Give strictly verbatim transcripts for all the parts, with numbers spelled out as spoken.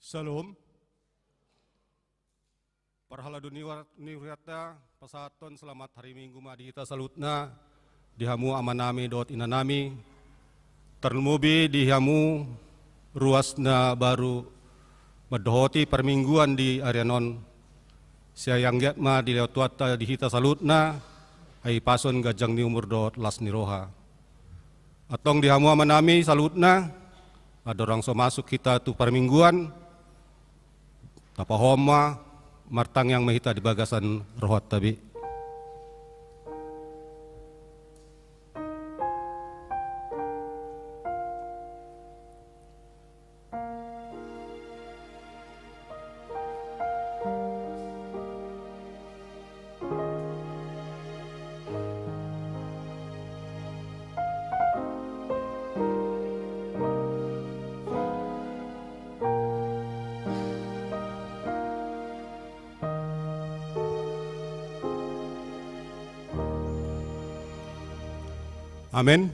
Syalom. Parhalado ni war-, ni hurianta, pasahathon selamat hari Minggu ma di hita saluhutna, di hamu amanami dohot inanami, tarlumobi di hamu ruas na baru mandohoti parmingguan di arian on. Sai anggiat ma dilehon Tuhanta di hita saluhutna hahipason, ganjang ni umur dohot las ni roha. Antong di hamu amanami saluhutna, andorang so masuk hita tu parmingguan, tapahohom ma, martangiang ma hita di bagasan rohanta be. Amen.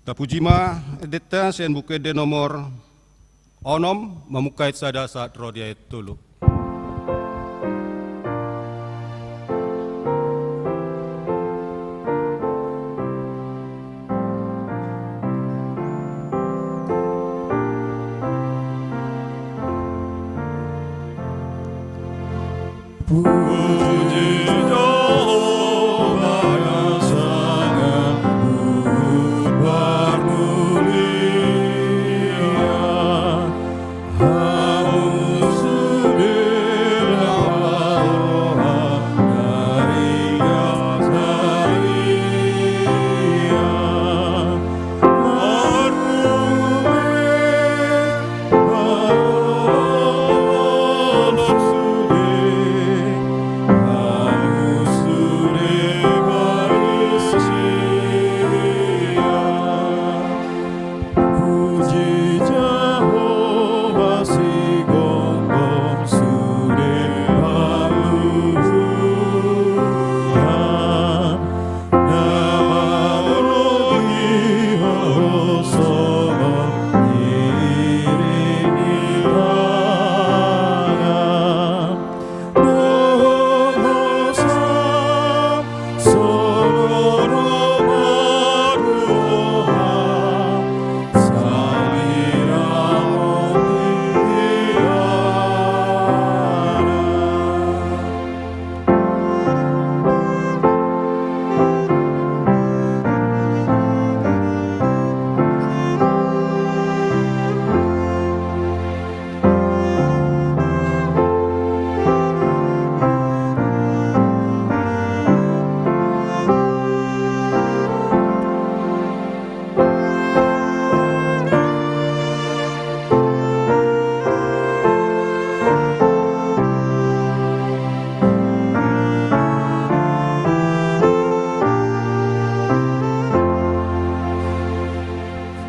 Tapuji ma endenta sian Buku Ende nomor onom, mamungka ayat sada sahat ro di ayat tolu. Puji Jahowa na sangat luhut parmuliaan, hamu sude na roha na ringgas harian. Puji Jahowa, sigomgom sude parluhutan. Na mangologi ho songon iring ni tangan. Dohot hosa songon opat roha, sai ramoti hita.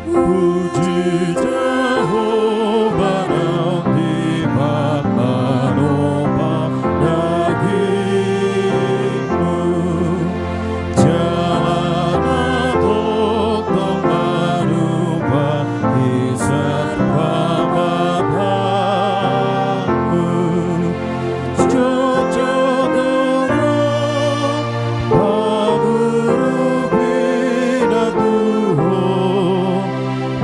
Puji Jahowa, na dipamanopam dagingmu. Jala na tongtong manumpak i sian pamatangmu. Jotjot do ro pangurupi na tu ho,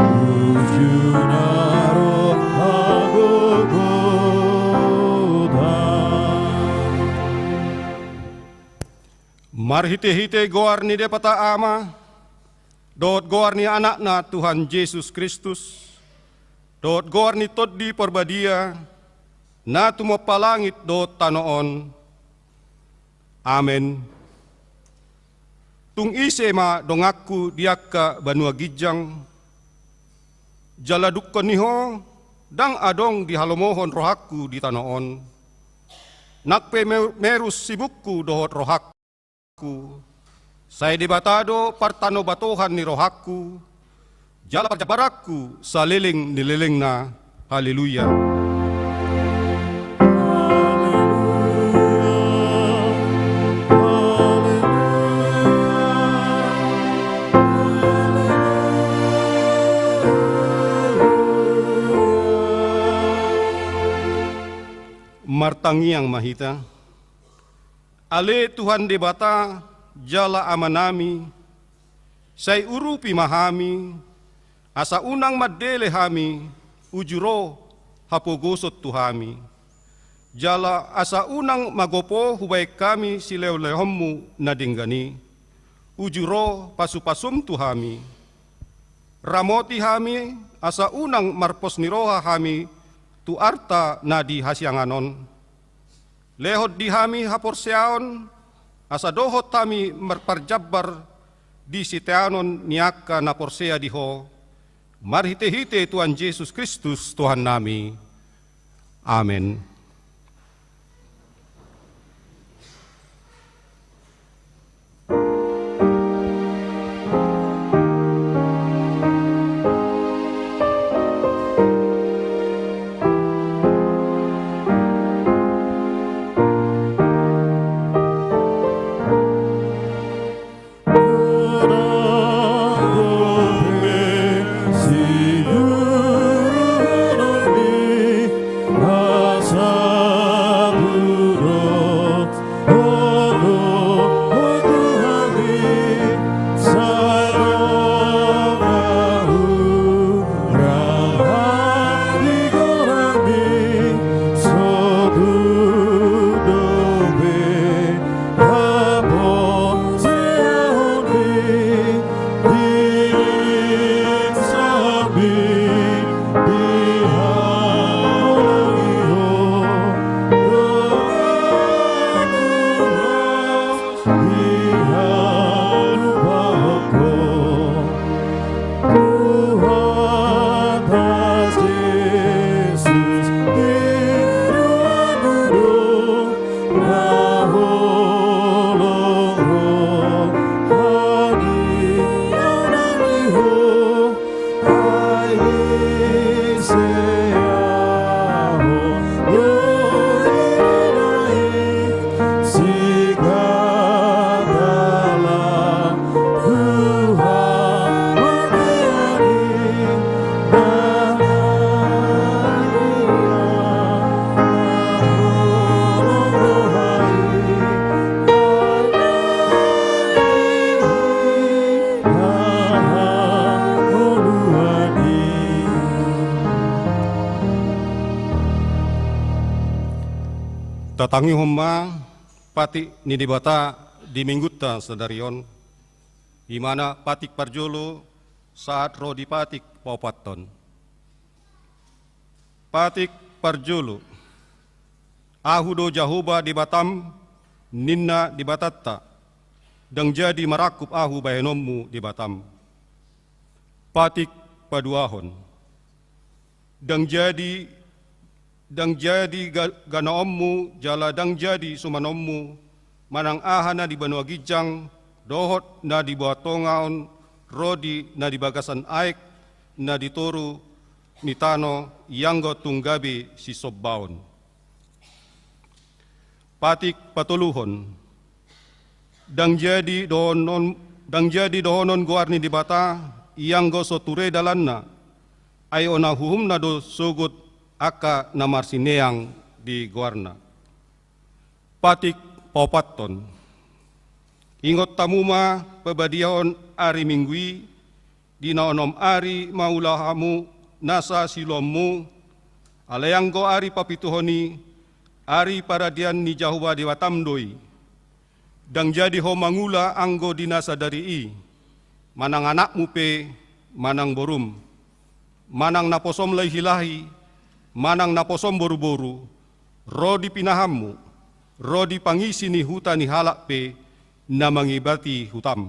uju na ro hagogotan. Marhitehite goar ni Debata Ama, dohot goar ni Anakna Tuhan Jesus Kristus, dohot goar ni Tondi Parbadia, na tumompa langit dohot tano on. Amen. Tung ise ma donganku di angka banua ginjang? Jala dungkon ni ho, ndang adong dihalomohon rohangku di tano on. Nang pe me-, merus sibukku dohot rohangku. Sai Debata do partanobatohan ni rohangku, jala parjambaranku saleleng ni lelengna. Haleluya. Tangiang ma hita. Ale Tuhan Debata, jala Amanami, sai urupi ma hami, asa unang mandele hami, uju ro hapogoson tu hami. Jala asa unang magopo hubaen hami silehonlehonmu na denggan i, uju ro pasupasum tu hami. Ramoti hami, asa unang marpos ni roha hami tu arta na di hasiangan on. Lehon di hami haporseaon, asa dohot hami marparjambar di siteanon ni angka na porsea di Ho, marhitehite Tuhan Jesus Kristus Tuhannami. Amen. Tatangihon ma patik ni Debata di Minggunta sadari on, i ma na patik parjolo sahat ro di patik paopathon. Patik parjolo. Ahu do Jahowa Debatam, ninna Debatanta, ndang jadi marangkup ahu bahenonmu Debatam. Patik paduahon. Ndang jadi, ndang jadi ga-, ganaonmu, jala ndang jadi sumanonmu, manang aha na di banua ginjang, dohot na di boha tonga on, ro di na di bagasan aek, na di toru ni tano, ianggo tung gabe sisombaon. Patik patoluhon. Ndang jadi dohonon, ndang jadi dohonon goar ni Debata, ianggo so ture dalanna, ai ona uhumna do sogot angka na marsineang di goarna. Patik paopathon. Ingot hamu ma pabadiaon ari Minggu i, di na onom ari mangula hamu nasa siulaonmu, alai anggo ari papituhon i, ari paradian ni Jahowa Debatam do i. Ndang jadi ho mangula anggo di na sadari i, manang anakmu pe, manang borum, manang naposom lahilahi, manang naposom boruboru, ro di pinahanmu, ro di pangisi ni huta ni halak pe na mangibati hutam.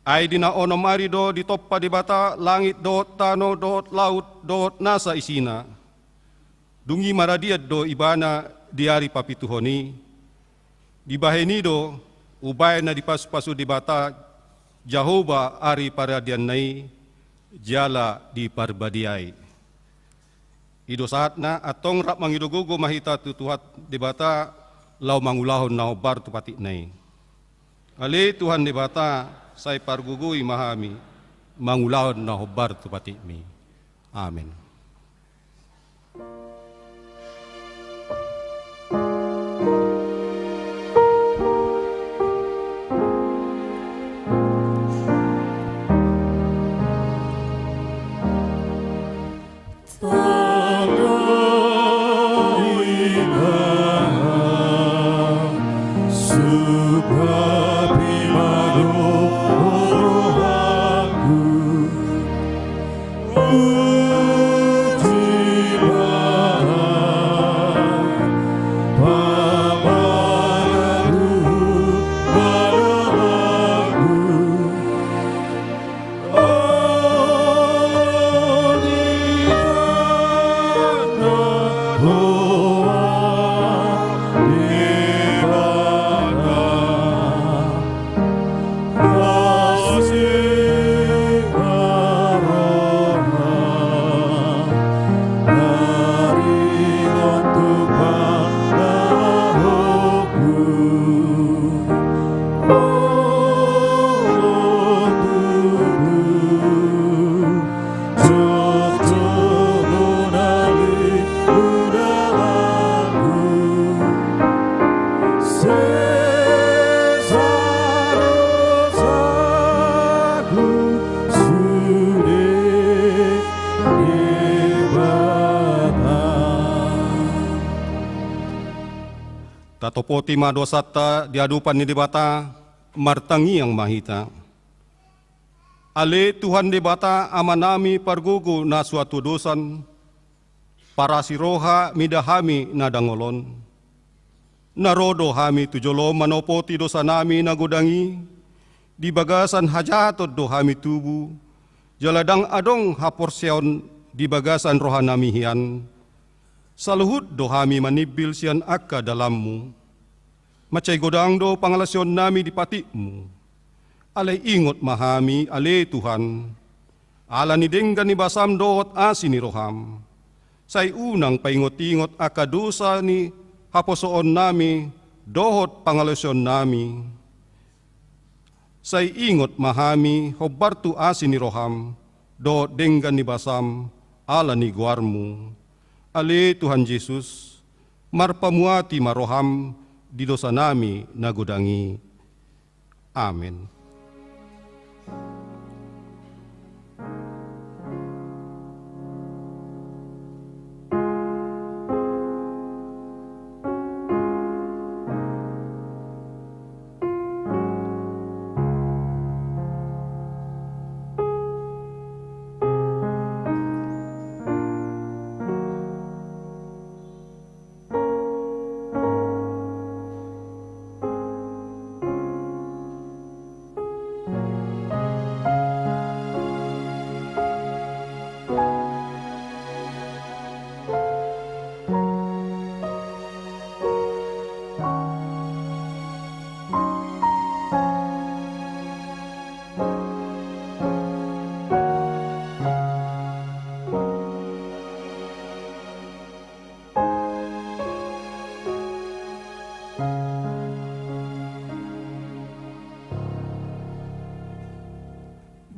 Ai di na onom ari do ditompa Debata langit dohot tano dohot laut dohot nasa isina. Dung i maradian do ibana di ari papituhon i. Dibahen i do umbahen na dipasupasu Debata Jahowa ari paradianna i jala diparbadiai. I do sahatna, antong rap mangido gogo ma hita tu Tuhan Debata laho mangulahon na hombar tu patikna i. Ale Tuhan Debata, sai pargogoi ma hami mangulahon na hombar tu patikmi. Amen. Tatopoti ma dosanta di adopan ni Debata, martangiang ma hita. Ale Tuhan Debata, Amanami pargogo na so hatudosan, parasi roha mida hami na dangol on. Na ro do hami tu jolom manopoti dosanami na godang i, di bagasan hajahaton do hami tubu, jala ndang adong haporseaon di bagasan rohanami hian. Saluhut do hami manimbil sian angka dalanMu. Mansai godang do pangalaosionnami di patikMu. Alai ingot ma hami, ale Tuhan, ala ni denggan ni basam dohot asi ni roham. Sai unang paingot-ingot angka dosa ni haposoonnami dohot pangalaosionnami. Sai ingot ma hami hombar tu asi ni roham dohot denggan ni basam ala ni goarmu. Ale Tuhan Jesus, marpamuati ma roham di dosanami na godang i. Amen.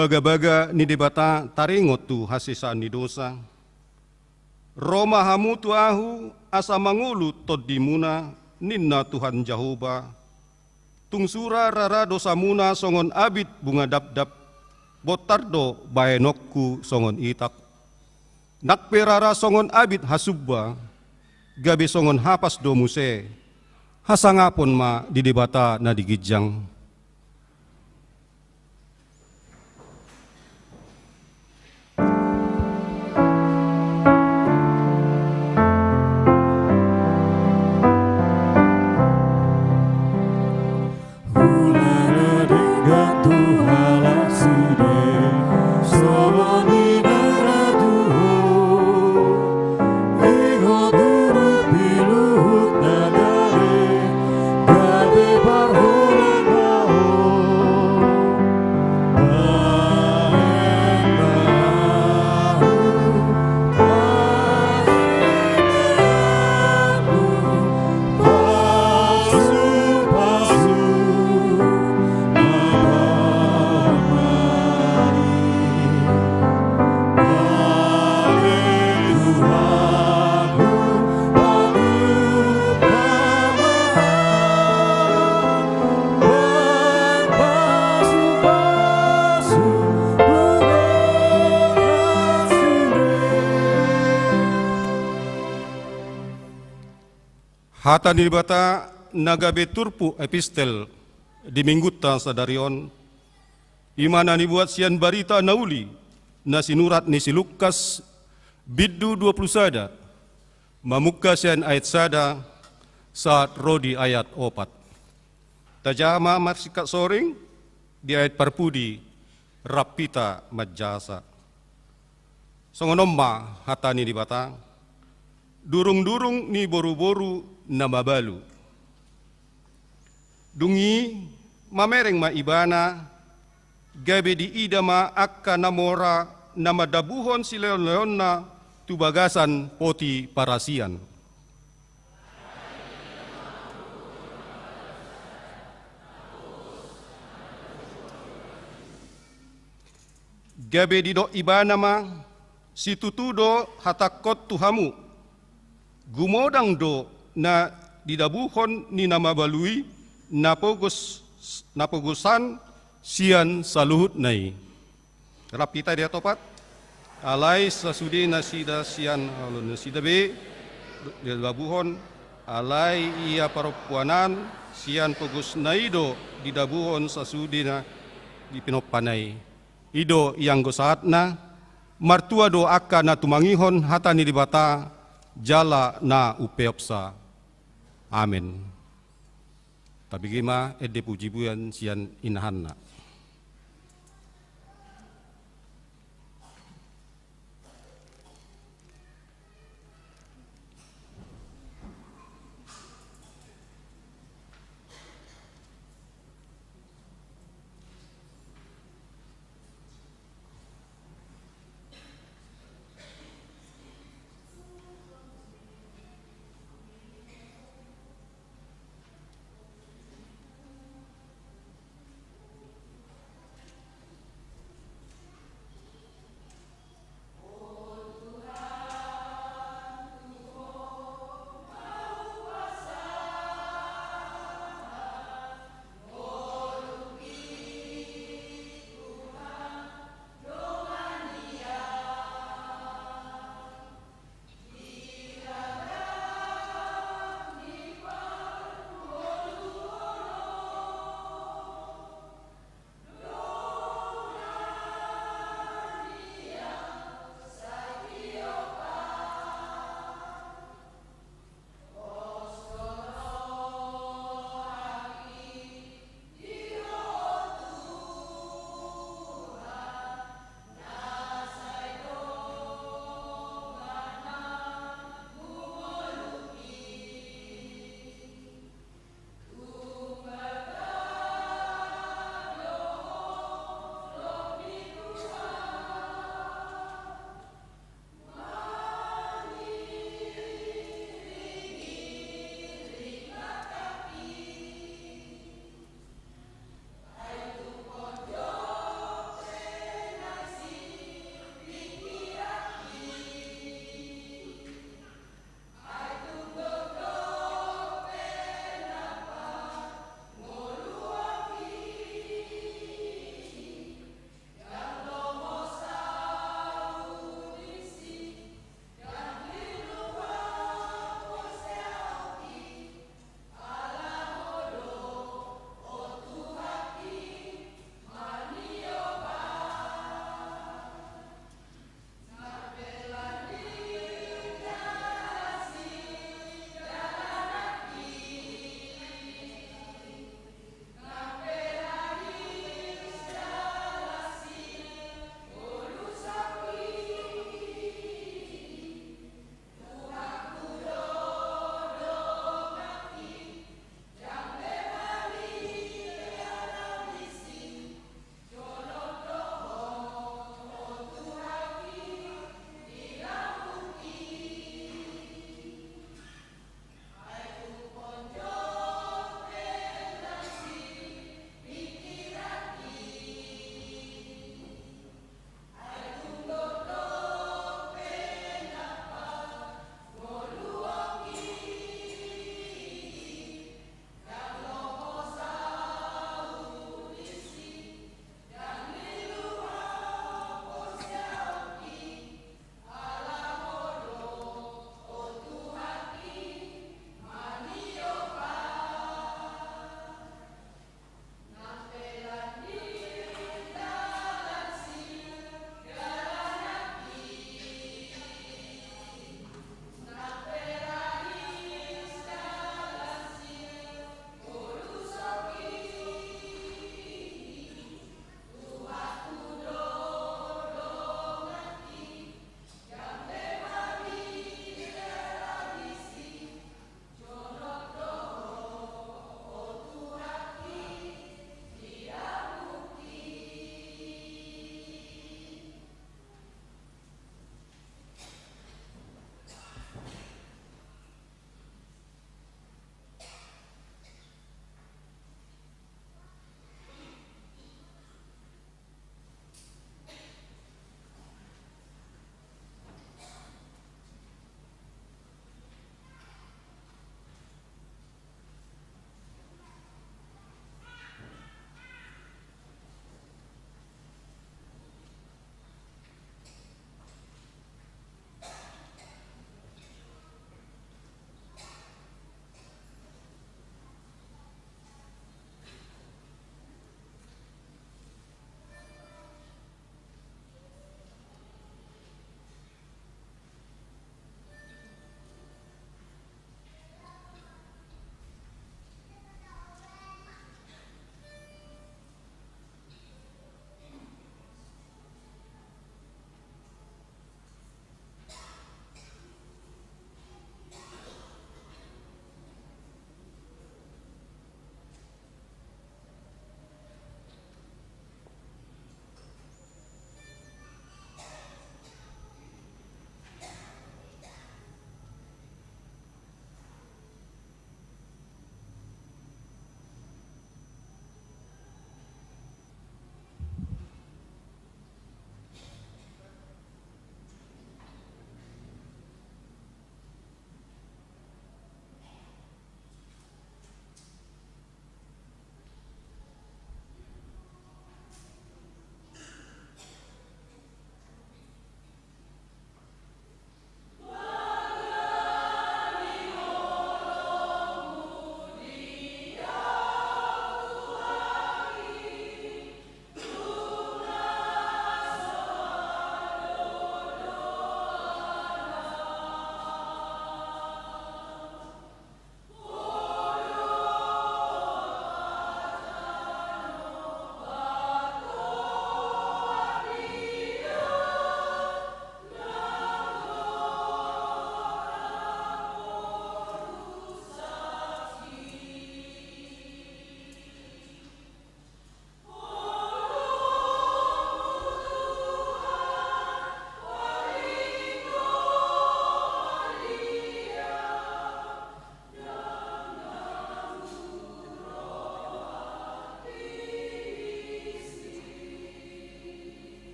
Bagabaga ni Debata taringot tu hasesaan ni dosa. Ro ma hamu tu Ahu, asa mangolu tondimuna, ninna Tuhan Jahowa. Tung sura rara dosamuna songon abit bunga dapdap, bontar do bahenonku songon itak. Nang pe rara songon abit hasumba, gabe songon hapas do muse. Hasangapon ma di Debata na di ginjang. Hata ni Debata na gabe turpuk epistel di Minggunta sadari on, i ma na nibuat sian Barita na Uli na sinurat ni si Lukas, bindu dua pulu sada, mamungka sian ayat sada sahat ro di ayat opat. Tajaha ma marsingkat soring di ayat parpudi, rap hita manjasa. Songon on ma hata ni Debata, durungdurung ni boruboru na mabalu. Dung i mamereng ma ibana, gabe diida ma angka na mora na mandabuhon silehonlehonna tu bagasan poti parasian. Gabe didok ibana ma, situtu do hatangkon tu hamu, gumodang do na didabuhon ni na mabalu i na pogos, na pogosan sian saluhutna i. Rap hita di ayat opat. Alai sasude nasida sian haholongnasida be didabuhon, alai ia parompuan an sian pogosna i do didabuhon sasude na di pinompana i. I do ianggo sahatna, martua do angka na tumangihon hata ni Debata jala na umpeopsa. Amen. Tabege ma ende pujipujian sian inahanna.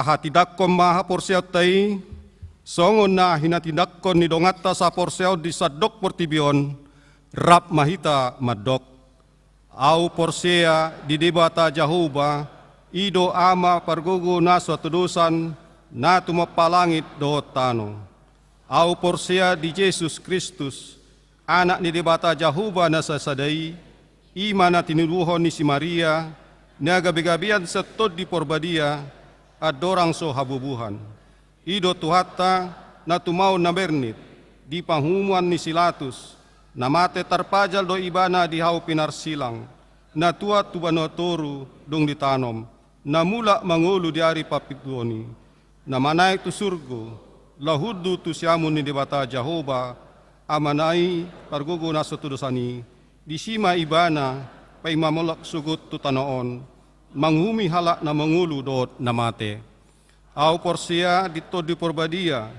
Hatindanghon ma haporseaonta i, songon na hinatindanghon ni donganta saporseaon di sandok portibi on, rap ma hita mandok. Ahu porsea di Debata Jahowa, i do Ama pargogo na so hatodosan, na tumompa langit dohot tano. Ahu porsea di Jesus Kristus, Anak ni Debata Jahowa na sasada i, i ma na tinubuhon ni si Maria, na gabegabean sian Tondi Porbadia, andorang so habubuhan. I do Tuhanta, na tumaon na mernit, di panguhuman ni si Latus, na mate tarpajal do ibana di hau pinarsilang, na tuat tu banua toru dung ditanom, na mulak mangolu di ari parpituhon i, na manaek tu surgo, laho hundul tu siamun ni Debata Jahowa, Amana i pargogo na so hatodosan i, disi ma ibana paima mulak sogot tu tano on, manguhumi halak na mangolu dohot na mate. Ahu porsea di Tondi Porbadia,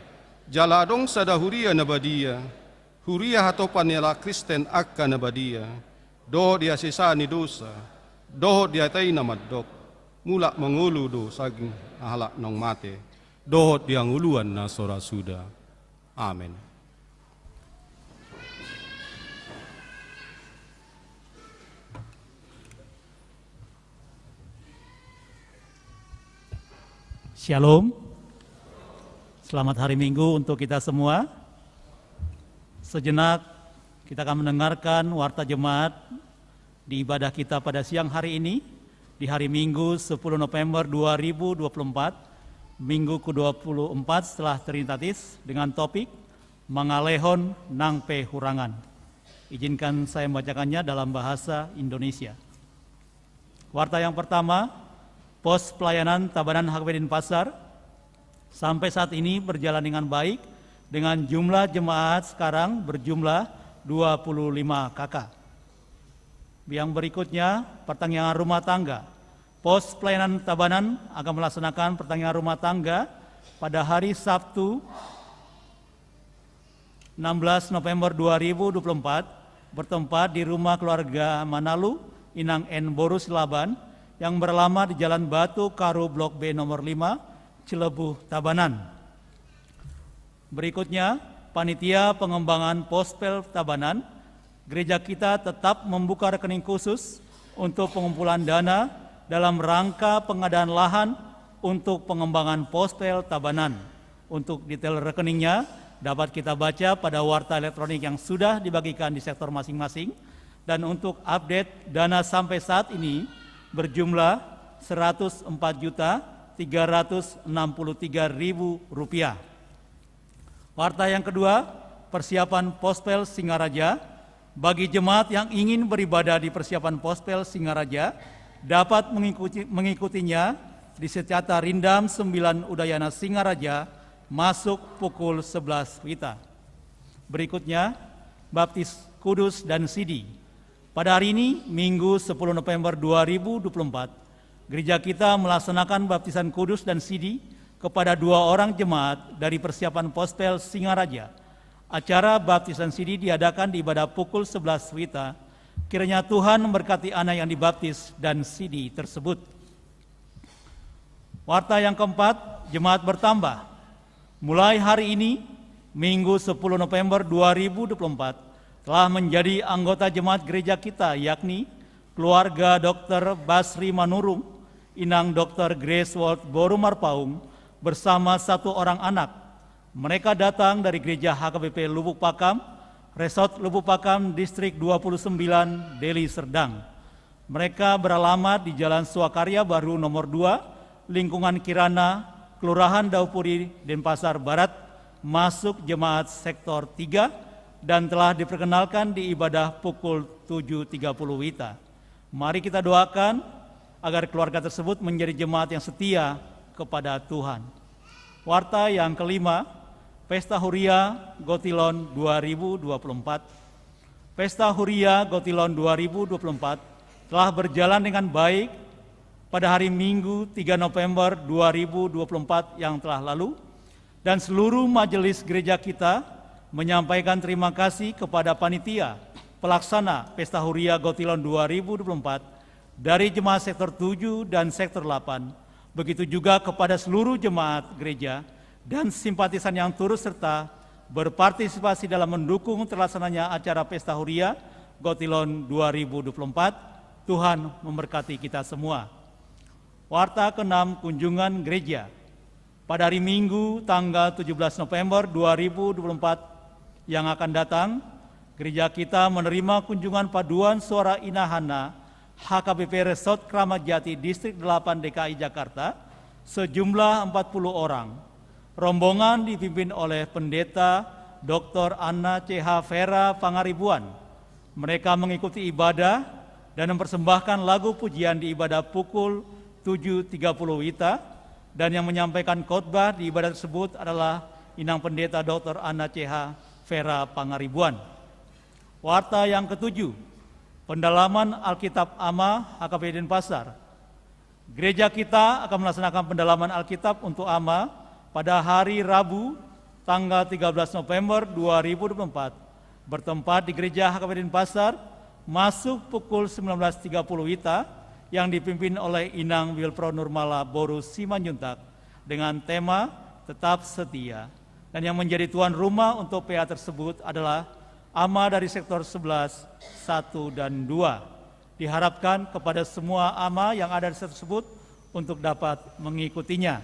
jala adong sada huria na badia, huria hatopan ni halak Kristen angka na badia, dohot di hasesaan ni dosa, dohot di hata i na mandok, mulak mangolu do sanggi halak naung mate, dohot di hangoluan na so ra suda. Amen. Shalom. Selamat hari Minggu untuk kita semua. Sejenak kita akan mendengarkan warta jemaat di ibadah kita pada siang hari ini, di hari Minggu sepuluh November dua ribu dua puluh empat, Minggu kedua puluh empat setelah Trinitatis, dengan topik Mangalehon nang pe hurangan. Izinkan saya membacakannya dalam bahasa Indonesia. Warta yang pertama, pos pelayanan Tabanan H K B Denpasar sampai saat ini berjalan dengan baik, dengan jumlah jemaat sekarang berjumlah dua puluh lima K K. Yang berikutnya, pertanggungan rumah tangga. Pos pelayanan Tabanan akan melaksanakan pertanggungan rumah tangga pada hari Sabtu, enam belas November dua ribu dua puluh empat, bertempat di rumah keluarga Manalu, Inang N Boru Silaban, yang beralamat di Jalan Batu Karu Blok B nomor lima, Cilebuh, Tabanan. Berikutnya, panitia pengembangan Pospel Tabanan, gereja kita tetap membuka rekening khusus untuk pengumpulan dana dalam rangka pengadaan lahan untuk pengembangan Pospel Tabanan. Untuk detail rekeningnya dapat kita baca pada warta elektronik yang sudah dibagikan di sektor masing-masing. Dan untuk update, dana sampai saat ini berjumlah seratus empat juta tiga ratus enam puluh tiga ribu rupiah. Warta yang kedua, persiapan Pospel Singaraja. Bagi jemaat yang ingin beribadah di persiapan Pospel Singaraja, dapat mengikuti, mengikutinya di Setia Rindam sembilan Udayana Singaraja, masuk pukul sebelas WITA. Berikutnya, baptis kudus dan sidi. Pada hari ini, Minggu sepuluh November dua ribu dua puluh empat, gereja kita melaksanakan baptisan kudus dan sidi kepada dua orang jemaat dari persiapan Pospel Singaraja. Acara baptisan sidi diadakan di ibadah pukul sebelas WITA. Kiranya Tuhan memberkati anak yang dibaptis dan sidi tersebut. Warta yang keempat, jemaat bertambah. Mulai hari ini, Minggu sepuluh November dua ribu dua puluh empat, telah menjadi anggota jemaat gereja kita, yakni keluarga Dokter Basri Manurung, Inang Dokter Grace Ward Boru Marpaung, bersama satu orang anak. Mereka datang dari Gereja H K B P Lubuk Pakam, Resort Lubuk Pakam, Distrik dua puluh sembilan, Deli Serdang. Mereka beralamat di Jalan Swakarya Baru nomor dua, Lingkungan Kirana, Kelurahan Daupuri, Denpasar Barat, masuk jemaat sektor tiga, dan telah diperkenalkan di ibadah pukul tujuh tiga puluh WITA. Mari kita doakan agar keluarga tersebut menjadi jemaat yang setia kepada Tuhan. Warta yang kelima, Pesta Huria Gotilon dua ribu dua puluh empat. Pesta Huria Gotilon dua ribu dua puluh empat telah berjalan dengan baik pada hari Minggu tiga November dua ribu dua puluh empat yang telah lalu, dan seluruh majelis gereja kita menyampaikan terima kasih kepada panitia pelaksana Pesta Huria Gotilon dua ribu dua puluh empat dari jemaat sektor tujuh dan sektor delapan, Begitu juga kepada seluruh jemaat gereja dan simpatisan yang turut serta berpartisipasi dalam mendukung terlaksananya acara Pesta Huria Gotilon dua ribu dua puluh empat. Tuhan memberkati kita semua. Warta keenam, kunjungan gereja. Pada hari Minggu, tanggal tujuh belas November dua ribu dua puluh empat yang akan datang, gereja kita menerima kunjungan paduan suara Ina Hana, H K B P Resort Kramat Jati, Distrik delapan D K I Jakarta, sejumlah empat puluh orang. Rombongan dipimpin oleh Pendeta Doktor Anna C H Vera Pangaribuan. Mereka mengikuti ibadah dan mempersembahkan lagu pujian di ibadah pukul tujuh tiga puluh WITA, dan yang menyampaikan khotbah di ibadah tersebut adalah Inang Pendeta Doktor Anna C H Vera Pangaribuan. Warta yang ketujuh, pendalaman Alkitab AMA H K B P Denpasar. Gereja kita akan melaksanakan pendalaman Alkitab untuk AMA pada hari Rabu, tanggal tiga belas November dua ribu dua puluh empat, bertempat di Gereja H K B P Denpasar, masuk pukul sembilan belas tiga puluh WITA, yang dipimpin oleh Inang Wilpro Nurmala Boru Simanjuntak, dengan tema Tetap Setia. Dan yang menjadi tuan rumah untuk P A tersebut adalah AMA dari sektor sebelas, satu, dan dua. Diharapkan kepada semua AMA yang ada di sektor tersebut untuk dapat mengikutinya.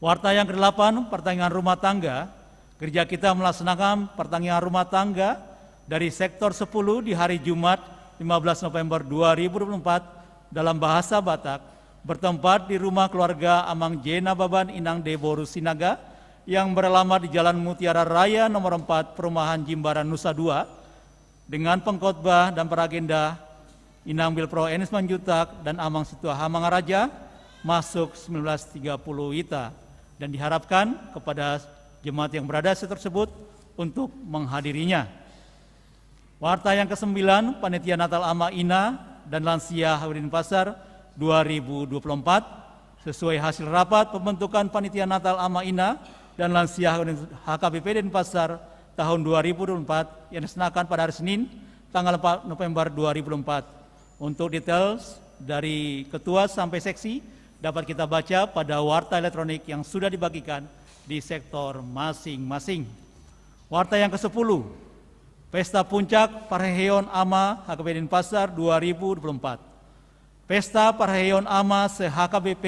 Warta yang kedelapan, pertandingan rumah tangga. Gereja kita melaksanakan pertandingan rumah tangga dari sektor sepuluh di hari Jumat, lima belas November dua ribu dua puluh empat, dalam bahasa Batak, bertempat di rumah keluarga Amang J Nababan Inang D Boru Sinaga yang beralamat di Jalan Mutiara Raya nomor empat, Perumahan Jimbaran, Nusa Dua, dengan pengkhotbah dan peragenda Inang Wilpro N Simanjuntak dan Amang Sintua H Mangaraja, masuk sembilan belas tiga puluh WITA, dan diharapkan kepada jemaat yang berada di sektor tersebut untuk menghadirinya. Warta yang kesembilan, Panitia Natal AMA, Ina, dan Lansia H K B P Denpasar dua ribu dua puluh empat, sesuai hasil rapat pembentukan Panitia Natal AMA, Ina, dan Lansia H K B P Denpasar tahun dua ribu dua puluh empat yang dilaksanakan pada hari Senin, tanggal empat November dua ribu dua puluh empat. Untuk detail dari ketua sampai seksi dapat kita baca pada warta elektronik yang sudah dibagikan di sektor masing-masing. Warta yang kesepuluh, Pesta Puncak Parheheon AMA H K B P Denpasar dua ribu dua puluh empat. Pesta Parheheon AMA se-H K B P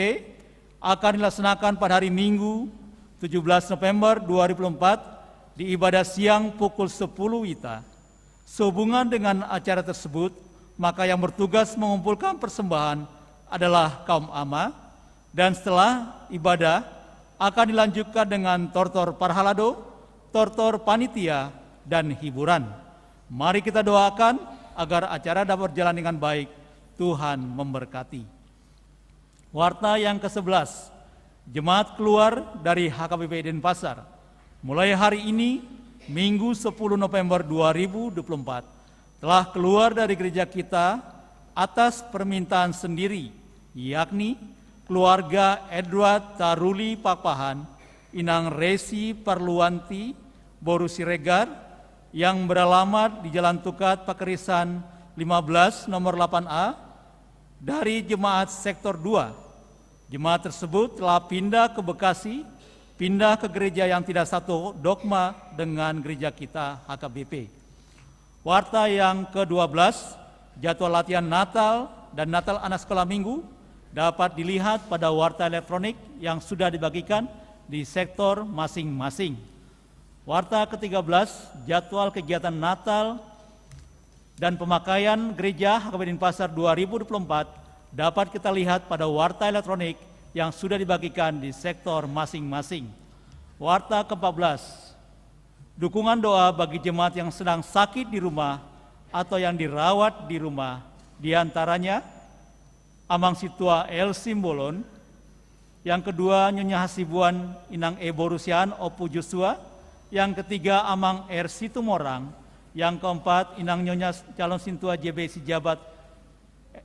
akan dilaksanakan pada hari Minggu, tujuh belas November dua ribu dua puluh empat, di ibadah siang pukul sepuluh WITA. Sehubungan dengan acara tersebut, maka yang bertugas mengumpulkan persembahan adalah kaum AMA, dan setelah ibadah akan dilanjutkan dengan tortor parhalado, tortor panitia, dan hiburan. Mari kita doakan agar acara dapat berjalan dengan baik. Tuhan memberkati. Warta yang kesebelas, jemaat keluar dari H K B P Denpasar. Mulai hari ini, Minggu sepuluh November dua ribu dua puluh empat, telah keluar dari gereja kita atas permintaan sendiri, yakni keluarga Edward Taruli Pakpahan, Inang Resi Parluanti Boru Siregar, yang beralamat di Jalan Tukat Pakerisan lima belas nomor delapan A, dari jemaat sektor dua. Jemaat tersebut telah pindah ke Bekasi, pindah ke gereja yang tidak satu dogma dengan gereja kita H K B P. Warta yang kedua belas, jadwal latihan Natal dan Natal Anak Sekolah Minggu dapat dilihat pada warta elektronik yang sudah dibagikan di sektor masing-masing. Warta ketiga belas, jadwal kegiatan Natal dan pemakaian gereja H K B P Denpasar dua ribu dua puluh empat dapat kita lihat pada warta elektronik yang sudah dibagikan di sektor masing-masing. Warta keempat belas, dukungan doa bagi jemaat yang sedang sakit di rumah atau yang dirawat di rumah, di antaranya Amang Sintua L Simbolon, yang kedua Nyonya Hasibuan Inang E Boru Siahaan Ompu Joshua, yang ketiga Amang R Situmorang, yang keempat Inang Nyonya Calon Sintua J B Sijabat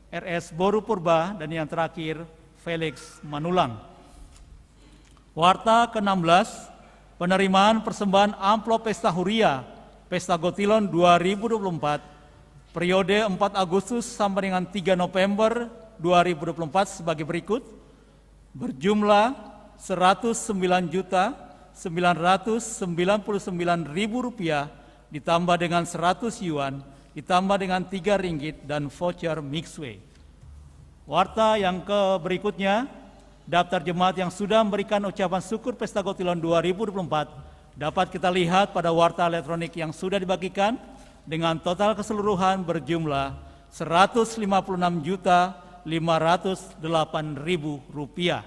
R S Boru Purba, dan yang terakhir Felix Manulang. Warta keenam belas, penerimaan persembahan amplop Pesta Huria, Pesta Gotilon dua ribu dua puluh empat, periode empat Agustus sampai dengan tiga November dua ribu dua puluh empat sebagai berikut. berjumlah seratus sembilan juta sembilan ratus sembilan puluh sembilan ribu rupiah, ditambah dengan seratus yuan, ditambah dengan tiga ringgit, dan voucher Mixway. Warta yang ke berikutnya, daftar jemaat yang sudah memberikan ucapan syukur Pesta Gotilon dua ribu dua puluh empat dapat kita lihat pada warta elektronik yang sudah dibagikan, dengan total keseluruhan berjumlah seratus lima puluh enam juta lima ratus delapan ribu rupiah.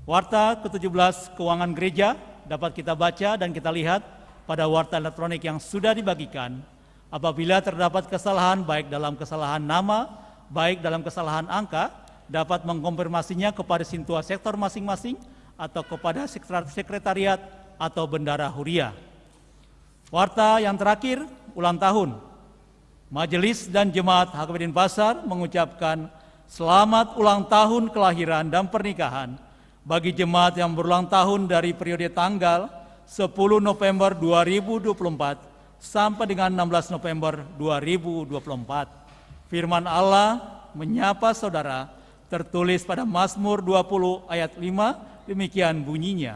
Warta ketujuh belas keuangan gereja dapat kita baca dan kita lihat pada warta elektronik yang sudah dibagikan. Apabila terdapat kesalahan baik dalam kesalahan nama, baik dalam kesalahan angka, dapat mengkonfirmasinya kepada sintua sektor masing-masing atau kepada sekretar-, sekretariat atau bendahara huria. Warta yang terakhir, ulang tahun. Majelis dan jemaat H K B Denpasar mengucapkan selamat ulang tahun kelahiran dan pernikahan bagi jemaat yang berulang tahun dari periode tanggal sepuluh November dua ribu dua puluh empat sampai dengan enam belas November dua ribu dua puluh empat. Firman Allah menyapa saudara tertulis pada Mazmur dua puluh ayat lima, demikian bunyinya.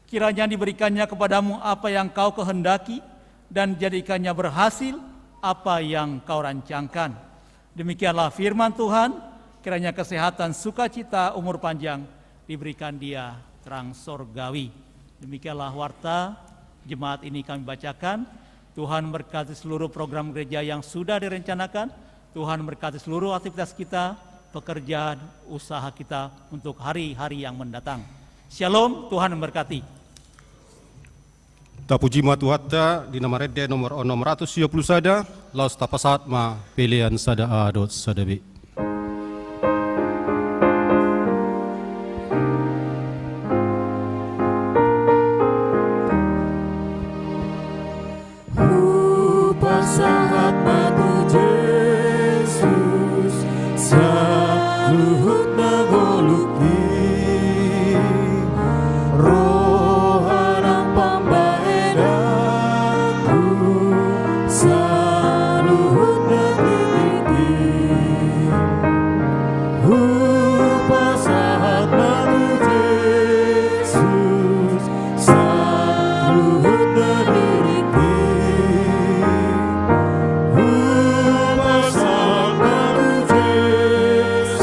Kiranya diberikannya kepadamu apa yang kau kehendaki, dan jadikannya berhasil apa yang kau rancangkan. Demikianlah firman Tuhan, kiranya kesehatan, sukacita, umur panjang diberikan dia terang sorgawi. Demikianlah warta jemaat ini kami bacakan. Tuhan memberkati seluruh program gereja yang sudah direncanakan. Tuhan memberkati seluruh aktivitas kita, pekerjaan, usaha kita untuk hari-hari yang mendatang. Shalom, Tuhan memberkati. Tapuji ma Tuhanta, di na marende nomor onom ratus sia pulu sada, laos tapasahat ma pelean sada A dohot sada B. Hupasahat ma tu Jesus saluhut na ngolungki, roha nang pambahenanku saluhut na tingki. Hupasahat ma tu Jesus saluhut na tingki. Hupasahat ma tu Jesus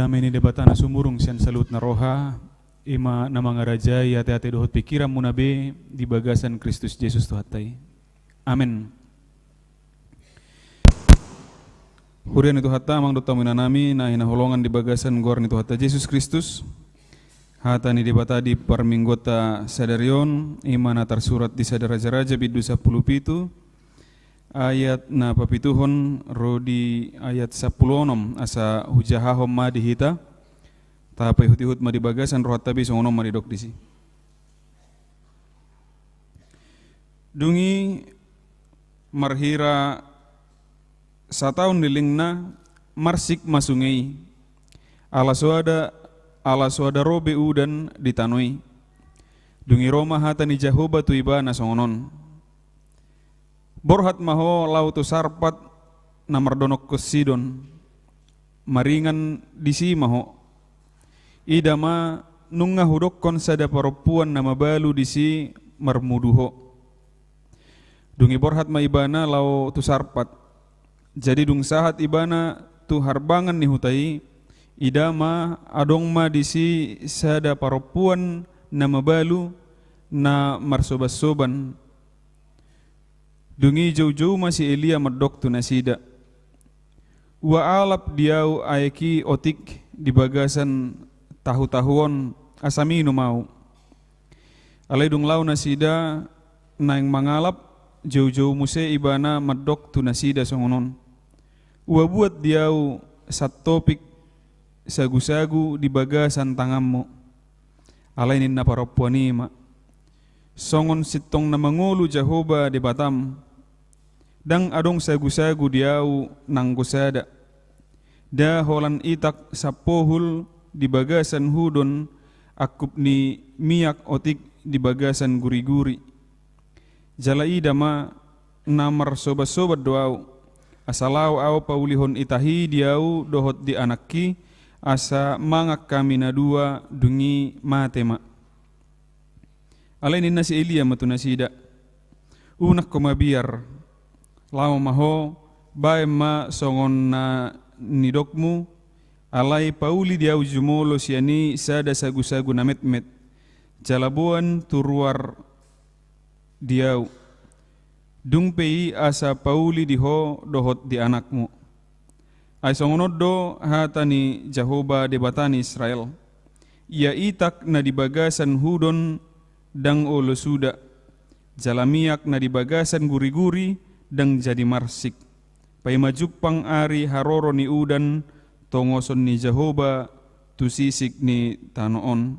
Dame ni Debata na sumurung sian saluhut na roha, i ma na mangarajai ateate dohot pingkiranmuna be di bagasan Kristus Jesus Tuhanta i. Amen. Huria ni Tuhanta, amang dohot hamu inanami na hinaholongan di bagasan goar ni Tuhanta Jesus Kristus, hata ni Debata di parmingguonta sadari on, i ma na tarsurat di Sada Raja-raja bindu sampulu pitu, ayat na papituhon ro di ayat sampulu onom, asa hujahahon ma di hita, tapaihut-ihut ma di bagasan rohanta be songon on ma didok disi. Dung i marhira sataon lelengna marsik ma sunge i, ala so ada, ala so ada ro be udan di tano i. Dung i ro ma hata ni Jahowa tu ibana songon on: Borhat ma ho laho tu Sarpat na mardonokkon Sidon, maringan disi ma ho. Ida ma, nunga hudokkon sada parompuan na mabalu disi marmudu ho. Dung i borhat ma ibana laho tu Sarpat. Jadi dung sahat ibana tu harbangan ni huta i, ida ma, adong ma disi sada parompuan na mabalu na marsoban-soban. Dung i joujou ma si Elia mandok tu nasida: Ua alap di ahu aek i otik di bagasan tahu-tahu on, asa minum ahu. Alai dung laho nasida naeng mangalap, joujou muse ibana mandok tu nasida songon on: Ua buat di ahu santopik sagu-sagu di bagasan tanganmu. Alai ninna parompuan i ma: Songon sintong na mangolu Jahowa Debatam, ndang adong sagu-sagu di ahu nanggo sada, nda holan itak sampohul di bagasan hudon angkup ni miak otik di bagasan guri-guri. Jala ida ma, na marsoban-soban do ahu, asa laho ahu paulihon itah i di ahu dohot di anakki, asa mangan hami na dua, dung i mate ma. Alai ninna si Elia ma tu nasida: Unang ho mabiar, laho ma ho, baen ma songon na nidokmu, alai pauli di ahu jumolo sian i sada sagu-sagu na metmet, jala boan tu ruar di ahu. Dung pe i asa pauli di ho dohot di anakmu. Ai songon on do hata ni Jahowa Debata ni Israel: Ia itak na di bagasan hudon ndang olo suda, jala miak na di bagasan guri-guri ndang jadi marsik, paima jumpang ari haroro ni udan tongoson ni Jahowa tu sisik ni tano on.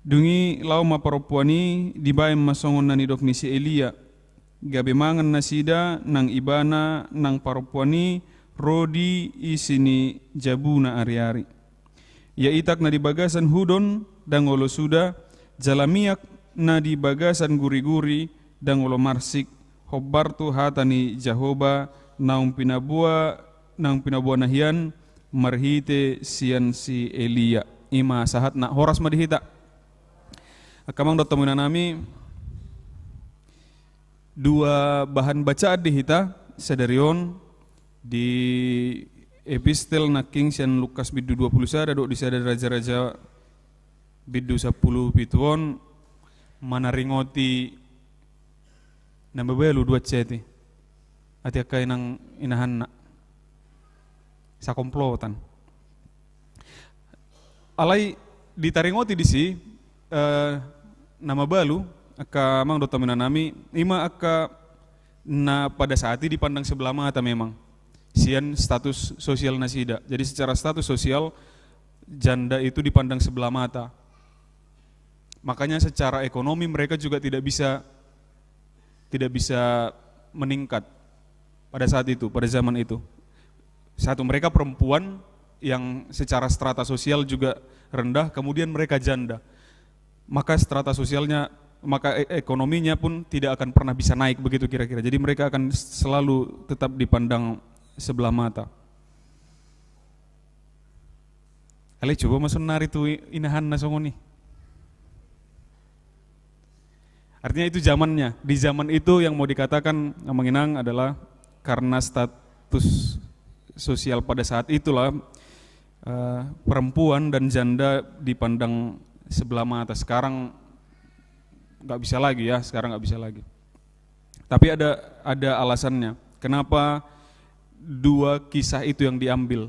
Dung i laho ma parompuan i, dibaen ma songon na nidok ni si Elia. Gabe mangan nasida nang ibana nang parompuan i ro di isi ni jabuna ari-ari. Ia itak na di bagasan hudon ndang olo suda, jala miak na di bagasan guri-guri ndang olo marsik, hombar tu hata ni Jahowa naung pinaboa, naung pinaboana hian marhite sian si Elia. I ma sahatna. Horas ma di hita. Angka amang dohot hamu inanami, dua bahan bacaan di hita sadari on, di epistel nangkin sian Lukas bindu dua pulu sada dohot di Sada Raja-raja bindu sampulu pitu on, manaringoti na mabalu do anceti. Atik angka inang inahanna. Sakomplotan. Alai ditaringoti disi, eh, na mabalu, angka amang dohot hamu inanami, i ma angka na pada saat i dipandang sebelah mata memang sian status sosial nasida. Jadi secara status sosial, janda itu dipandang sebelah mata. Makanya secara ekonomi mereka juga tidak bisa, tidak bisa meningkat pada saat itu, pada zaman itu. Satu, mereka perempuan yang secara strata sosial juga rendah, kemudian mereka janda. Maka strata sosialnya, maka e-, ekonominya pun tidak akan pernah bisa naik begitu kira-kira. Jadi mereka akan selalu tetap dipandang sebelah mata. Alai coba ma saonari tu i-, inahanna songon i. Artinya itu zamannya. Di zaman itu yang mau dikatakan amang inang adalah karena status sosial pada saat itulah, Eh, perempuan dan janda dipandang sebelah mata. Sekarang nggak bisa lagi ya, sekarang nggak bisa lagi. Tapi ada, ada alasannya. Kenapa dua kisah itu yang diambil?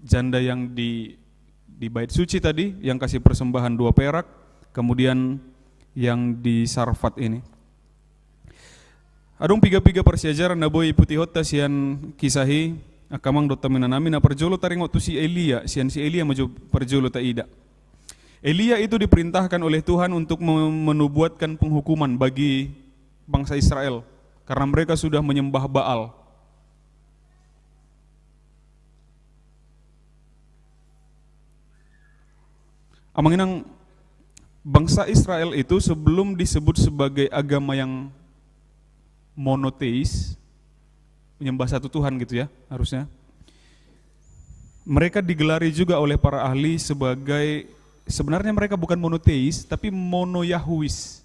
Janda yang di, di bait suci tadi, yang kasih persembahan dua perak, kemudian yang di Sarfat ini. Adong piga-piga parsiajaran na boi putihonta sian kisah i, angka amang dohot inanami. Na parjolo taringot tu si Elia, sian si Elia ma jo parjolo taida. Elia itu diperintahkan oleh Tuhan untuk me-, menubuatkan penghukuman bagi bangsa Israel karena mereka sudah menyembah Baal. Amang inang, bangsa Israel itu sebelum disebut sebagai agama yang monoteis, menyembah satu Tuhan gitu ya, harusnya. Mereka digelari juga oleh para ahli sebagai, sebenarnya mereka bukan monoteis, tapi monoyahwis.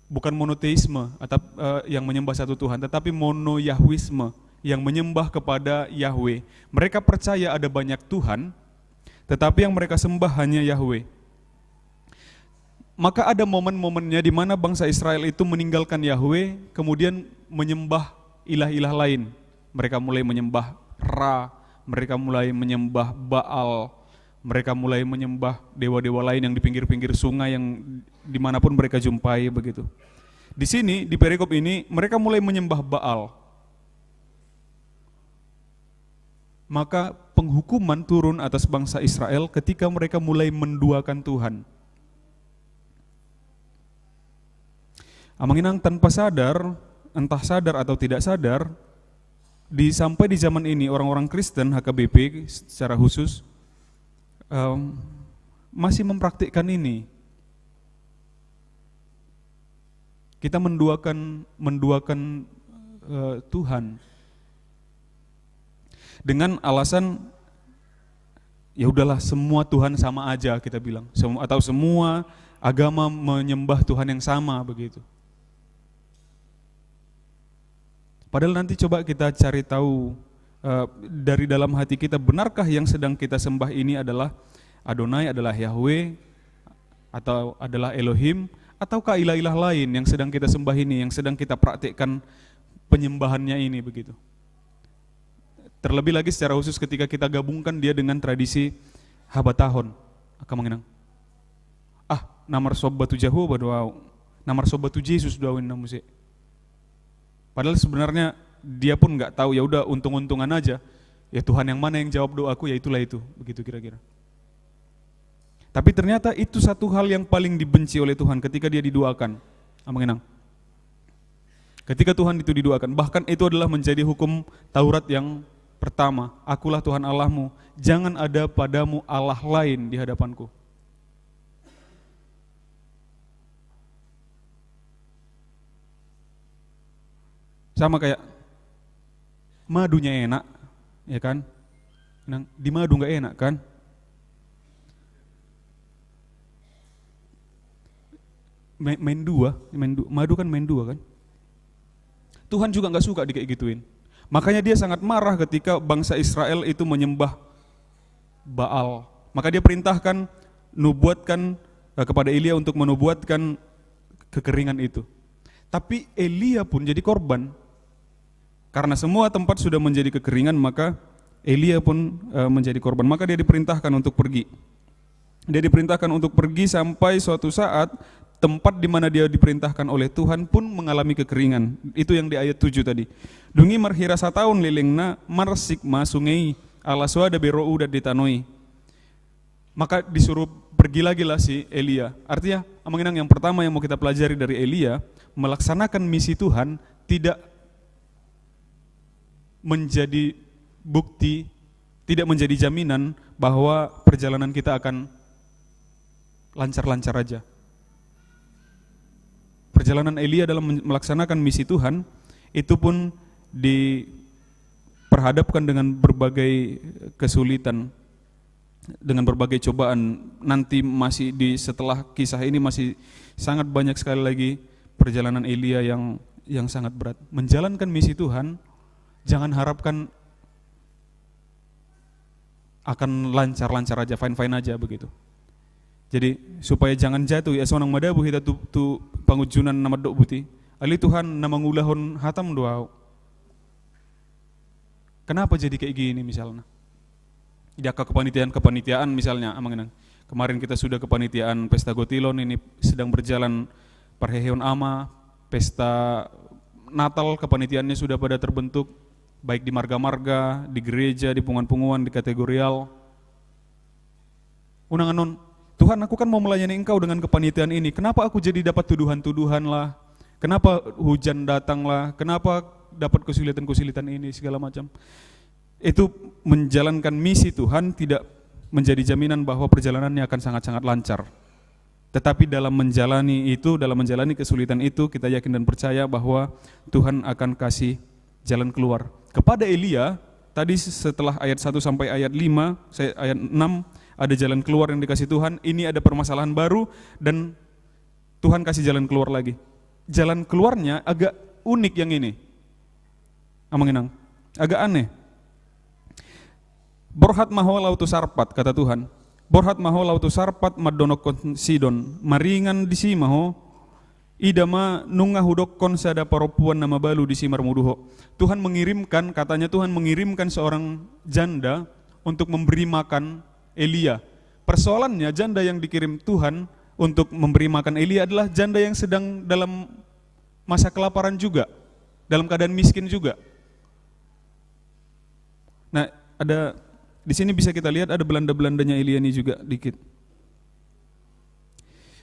Bukan monoteisme, atau, eh, yang menyembah satu Tuhan, tetapi monoyahwisme, yang menyembah kepada Yahweh. Mereka percaya ada banyak Tuhan, tetapi yang mereka sembah hanya Yahweh. Maka ada momen-momennya di mana bangsa Israel itu meninggalkan Yahweh, kemudian menyembah ilah-ilah lain. Mereka mulai menyembah Ra, mereka mulai menyembah Baal, mereka mulai menyembah dewa-dewa lain yang di pinggir-pinggir sungai yang dimanapun mereka jumpai begitu. Di sini, di perikop ini, mereka mulai menyembah Baal. Maka penghukuman turun atas bangsa Israel ketika mereka mulai menduakan Tuhan. Amang inang, tanpa sadar, entah sadar atau tidak sadar, di, sampai di zaman ini orang-orang Kristen, H K B P secara khusus, em, masih mempraktikkan ini. Kita menduakan, menduakan, eh, Tuhan dengan alasan, "Ya udahlah, semua Tuhan sama aja," kita bilang. Sem-, atau, "Semua agama menyembah Tuhan yang sama," begitu. Padahal nanti coba kita cari tahu, eh, dari dalam hati kita, benarkah yang sedang kita sembah ini adalah Adonai, adalah Yahweh, atau adalah Elohim, ataukah ilah-ilah lain yang sedang kita sembah ini, yang sedang kita praktekkan penyembahannya ini begitu. Terlebih lagi secara khusus ketika kita gabungkan dia dengan tradisi habatahon. Angka amang inang. Ah, na marsomba tu Jahowa do au. Na marsomba tu Jesus do au, ninna muse. Padahal sebenarnya dia pun nggak tahu, ya udah, untung-untungan aja. Ya Tuhan yang mana yang jawab doaku, ya itulah itu. Begitu kira-kira. Tapi ternyata itu satu hal yang paling dibenci oleh Tuhan ketika dia diduakan. Amang inang. Ketika Tuhan itu diduakan, bahkan itu adalah menjadi hukum Taurat yang pertama. "Akulah Tuhan Allahmu, jangan ada padamu Allah lain di hadapanku." Sama kayak madunya enak, ya kan? Nang di madu nggak enak kan? Main, main dua, main du-, madu kan main dua kan? Tuhan juga nggak suka di kayak gituin. Makanya dia sangat marah ketika bangsa Israel itu menyembah Baal. Maka dia perintahkan, nubuatkan, eh, kepada Elia untuk menubuatkan kekeringan itu. Tapi Elia pun jadi korban. Karena semua tempat sudah menjadi kekeringan, maka Elia pun, eh, menjadi korban. Maka dia diperintahkan untuk pergi. Dia diperintahkan untuk pergi sampai suatu saat tempat di mana dia diperintahkan oleh Tuhan pun mengalami kekeringan. Itu yang di ayat tujuh tadi. Dung i marhira sataon lelengna, marsik ma sunge i, ala so ada be ro udan di tano i. Maka disuruh pergi lagi lah si Elia. Artinya, amang inang, yang pertama yang mau kita pelajari dari Elia, melaksanakan misi Tuhan tidak menjadi bukti, tidak menjadi jaminan bahwa perjalanan kita akan lancar-lancar aja. Perjalanan Elia dalam men-, melaksanakan misi Tuhan itu pun diperhadapkan dengan berbagai kesulitan, dengan berbagai cobaan. Nanti masih di, setelah kisah ini masih sangat banyak sekali lagi perjalanan Elia yang, yang sangat berat. Menjalankan misi Tuhan, jangan harapkan akan lancar-lancar aja, fine-fine aja begitu. Jadi, supaya jangan jatuh, ia sonang madabu hita tu, tu pangunjunan na mandok buti. Alai Tuhan, na mangulahon hataM do ahu. Kenapa jadi kayak gini misalnya? Di angka kepanitiaan-kepanitiaan misalnya, Amang Inang. Kemarin kita sudah kepanitiaan Pesta Gotilon, ini sedang berjalan parheheon ama, pesta Natal, kepanitiaannya sudah pada terbentuk, baik di marga-marga, di gereja, di punguan-punguan, di kategorial. Unang annon, "Tuhan, aku kan mau melayani Engkau dengan kepanitiaan ini. Kenapa aku jadi dapat tuduhan-tuduhan lah? Kenapa hujan datang lah? Kenapa dapat kesulitan-kesulitan ini?" Segala macam. Itu menjalankan misi Tuhan tidak menjadi jaminan bahwa perjalanannya akan sangat-sangat lancar. Tetapi dalam menjalani itu, dalam menjalani kesulitan itu, kita yakin dan percaya bahwa Tuhan akan kasih jalan keluar. Kepada Elia, tadi setelah ayat satu sampai ayat lima, saya, ayat enam, ada jalan keluar yang dikasih Tuhan, ini ada permasalahan baru, dan Tuhan kasih jalan keluar lagi. Jalan keluarnya agak unik yang ini. Amang Inang, agak aneh. "Borhat ma ho laho tu Sarpat," kata Tuhan. "Borhat ma ho laho tu Sarpat mandonokkon Sidon. Maringan disi ma ho, ida ma nunga hudokkon sada parompuan na mabalu disi marmudu ho." Tuhan mengirimkan, katanya Tuhan mengirimkan seorang janda untuk memberi makan Elia. Persoalannya, janda yang dikirim Tuhan untuk memberi makan Elia adalah janda yang sedang dalam masa kelaparan juga, dalam keadaan miskin juga. Nah, ada di sini bisa kita lihat ada Belanda-Belandanya Elia ini juga dikit.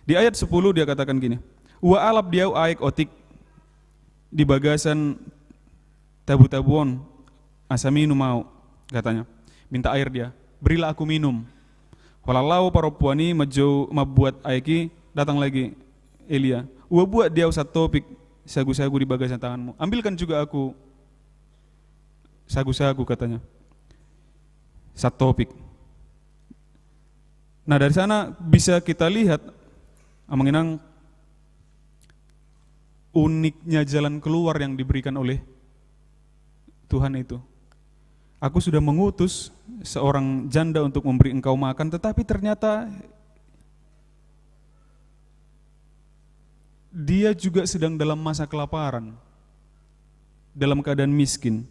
Di ayat sepuluh dia katakan gini, "Ua alap di ahu aek otik di bagasan tabu-tabu on, asa minum ahu," katanya. Minta air dia. "Berilah aku minum." Holan laho parompuan i manjou mambuat aek i, datang lagi Elia. "Ua buat di ahu satopik sagu-sagu di bagasan tanganmu. Ambilkan juga aku sagu-sagu," katanya. Satopik. Nah, dari sana bisa kita lihat, Amang Inang, uniknya jalan keluar yang diberikan oleh Tuhan itu. "Aku sudah mengutus seorang janda untuk memberi engkau makan, tetapi ternyata dia juga sedang dalam masa kelaparan, dalam keadaan miskin."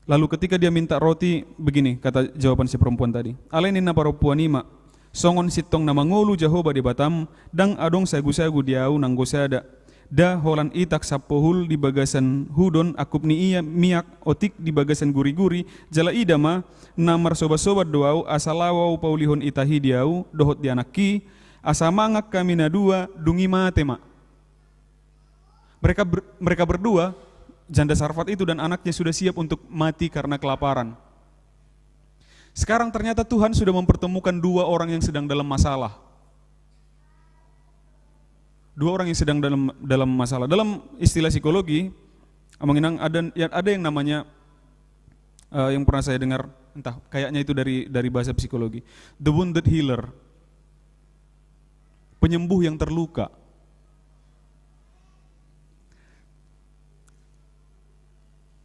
Lalu ketika dia minta roti, begini kata jawaban si perempuan tadi. "Alai ninna parompuan i ma, songon sintong na mangolu Jahowa Debatam, ndang adong sagu-sagu di ahu nanggo sada. Nda holan itak sampohul di bagasan hudon angkup ni ia miak otik di bagasan guri-guri, jala ida ma, na marsoban-soban do ahu, asa laho ahu paulihon itah i di ahu, dohot di anakki, asa mangan hami na dua, dung i mate ma." Mereka ber-, mereka berdua, janda Sarfat itu dan anaknya sudah siap untuk mati karena kelaparan. Sekarang ternyata Tuhan sudah mempertemukan dua orang yang sedang dalam masalah. Dua orang yang sedang dalam, dalam masalah. Dalam istilah psikologi, Amang Inang, ada, ya, ada yang namanya, eh, yang pernah saya dengar, entah, kayaknya itu dari, dari bahasa psikologi. The wounded healer. Penyembuh yang terluka.